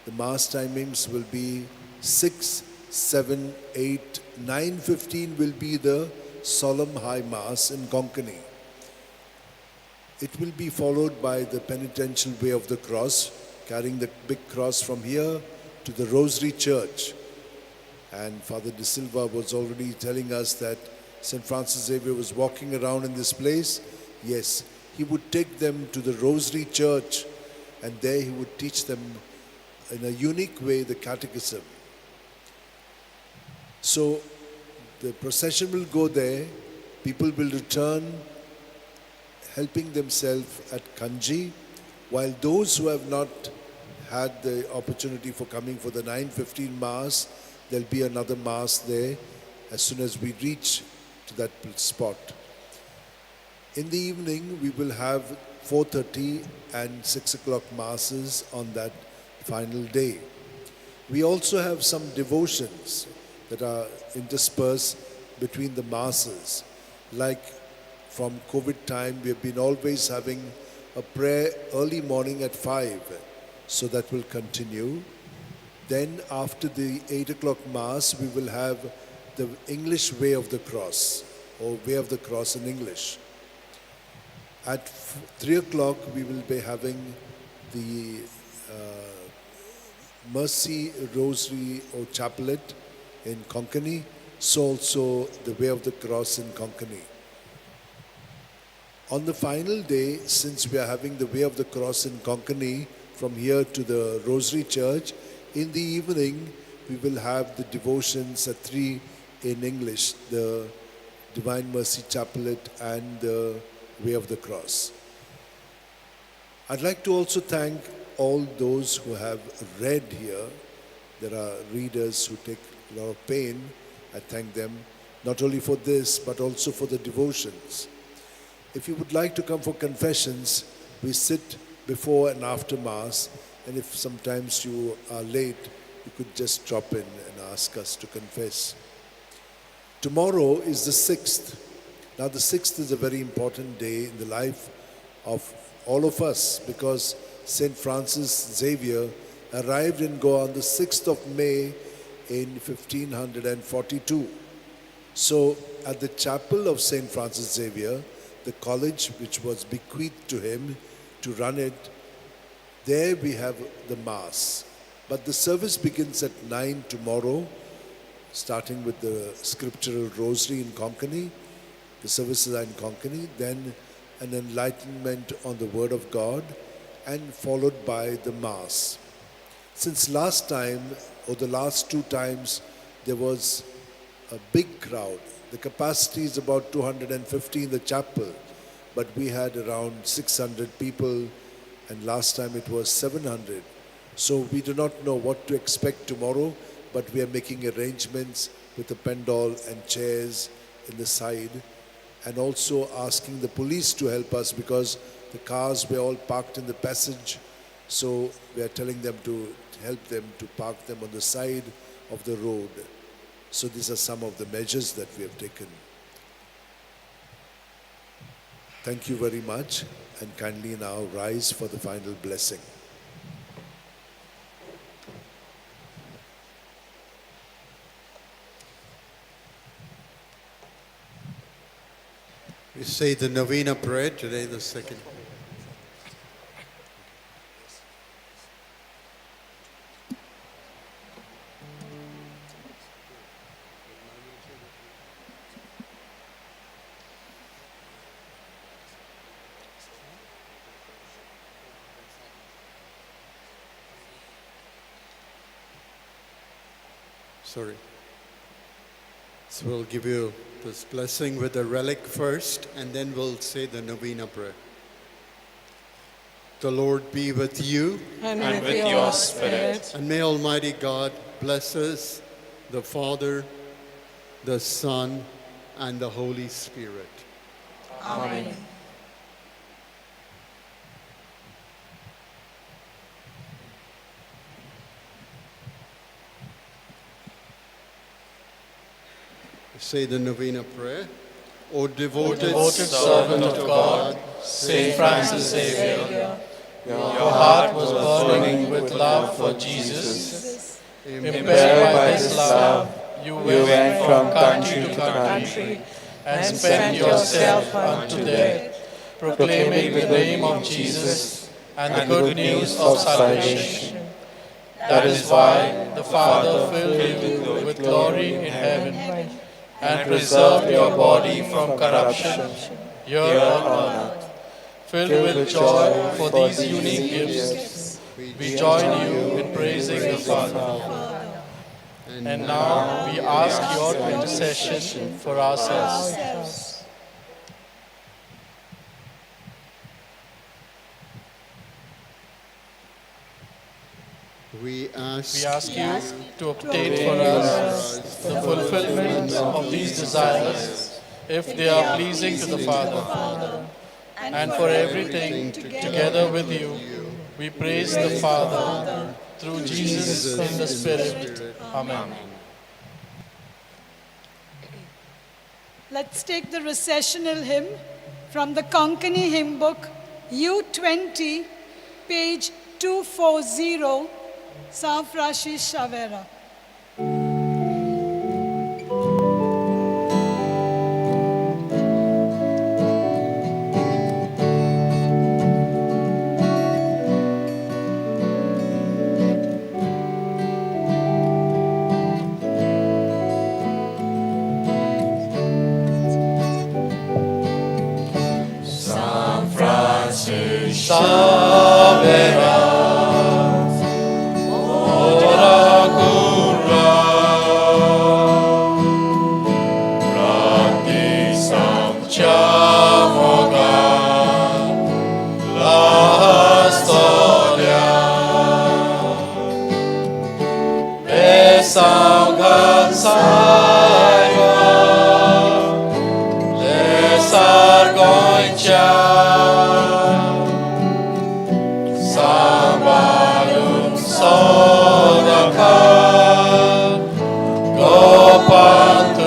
the Mass timings will be 6, 7, 8, 9:15 will be the Solemn High Mass in Konkani. It will be followed by the penitential way of the cross, carrying the big cross from here to the Rosary Church. And Father De Silva was already telling us that St. Francis Xavier was walking around in this place. Yes, he would take them to the Rosary Church, and there he would teach them in a unique way the catechism. So the procession will go there, people will return helping themselves at Kanji, while those who have not had the opportunity for coming for the 9:15 Mass, there'll be another Mass there as soon as we reach to that spot. In the evening, we will have 4:30 and 6 o'clock Masses on that final day. We also have some devotions that are interspersed between the Masses. Like from COVID time, we have been always having a prayer early morning at 5, so that will continue. Then after the 8 o'clock Mass, we will have the English Way of the Cross, or Way of the Cross in English. At 3 o'clock, we will be having the Mercy Rosary or Chaplet in Konkani, so also the Way of the Cross in Konkani. On the final day, since we are having the Way of the Cross in Konkani from here to the Rosary Church, in the evening we will have the devotions at 3 in English, the Divine Mercy Chaplet and the Way of the Cross. I'd like to also thank all those who have read here. There are readers who take a lot of pain. I thank them not only for this, but also for the devotions. If you would like to come for confessions, we sit before and after Mass, and if sometimes you are late, you could just drop in and ask us to confess. Tomorrow is the 6th. Now the 6th is a very important day in the life of all of us, because St. Francis Xavier arrived in Goa on the 6th of May in 1542. So at the chapel of St. Francis Xavier, the college which was bequeathed to him to run it, there we have the Mass. But the service begins at 9 tomorrow, starting with the scriptural rosary in Konkani. The services are in Konkani, then an enlightenment on the Word of God, and followed by the Mass. Since last time, or the last 2 times, there was a big crowd. The capacity is about 250 in the chapel, but we had around 600 people, and last time it was 700. So we do not know what to expect tomorrow, but we are making arrangements with the pendol and chairs in the side, and also asking the police to help us because the cars were all parked in the passage. So we are telling them to help them to park them on the side of the road. So these are some of the measures that we have taken. Thank you very much, and kindly now rise for the final blessing. We say the novena prayer today, the second. Sorry. So we'll give you this blessing with the relic first, and then we'll say the novena prayer. The Lord be with you. And with your spirit. And may Almighty God bless us, the Father, the Son, and the Holy Spirit. Amen. Say the novena prayer. O devoted, Devoted servant of God, Saint Francis Xavier, your heart was burning with love for Jesus. Impelled by this love, you went from country to country and spent yourself unto death, proclaiming the name of Jesus and the good news of salvation. That is why the Father filled you with glory in heaven and preserved your body from corruption here on earth. Filled with joy for these unique gifts, we join you in praising the Father. And now we ask your intercession for ourselves. We ask, We ask you to obtain for us the fulfillment of these desires, if they are pleasing to the Father. And for everything, together with you, we praise the Father through Jesus in the Spirit. Amen. Let's take the recessional hymn from the Konkani hymn book, U20, page 240, San Francis Xavera. San Francis Xavera, ora cura, prati samcha moga, la storia, besangan saiba, lesar goincha. Sambalun sodaka, gopantuja,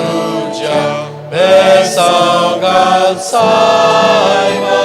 besangan saiba.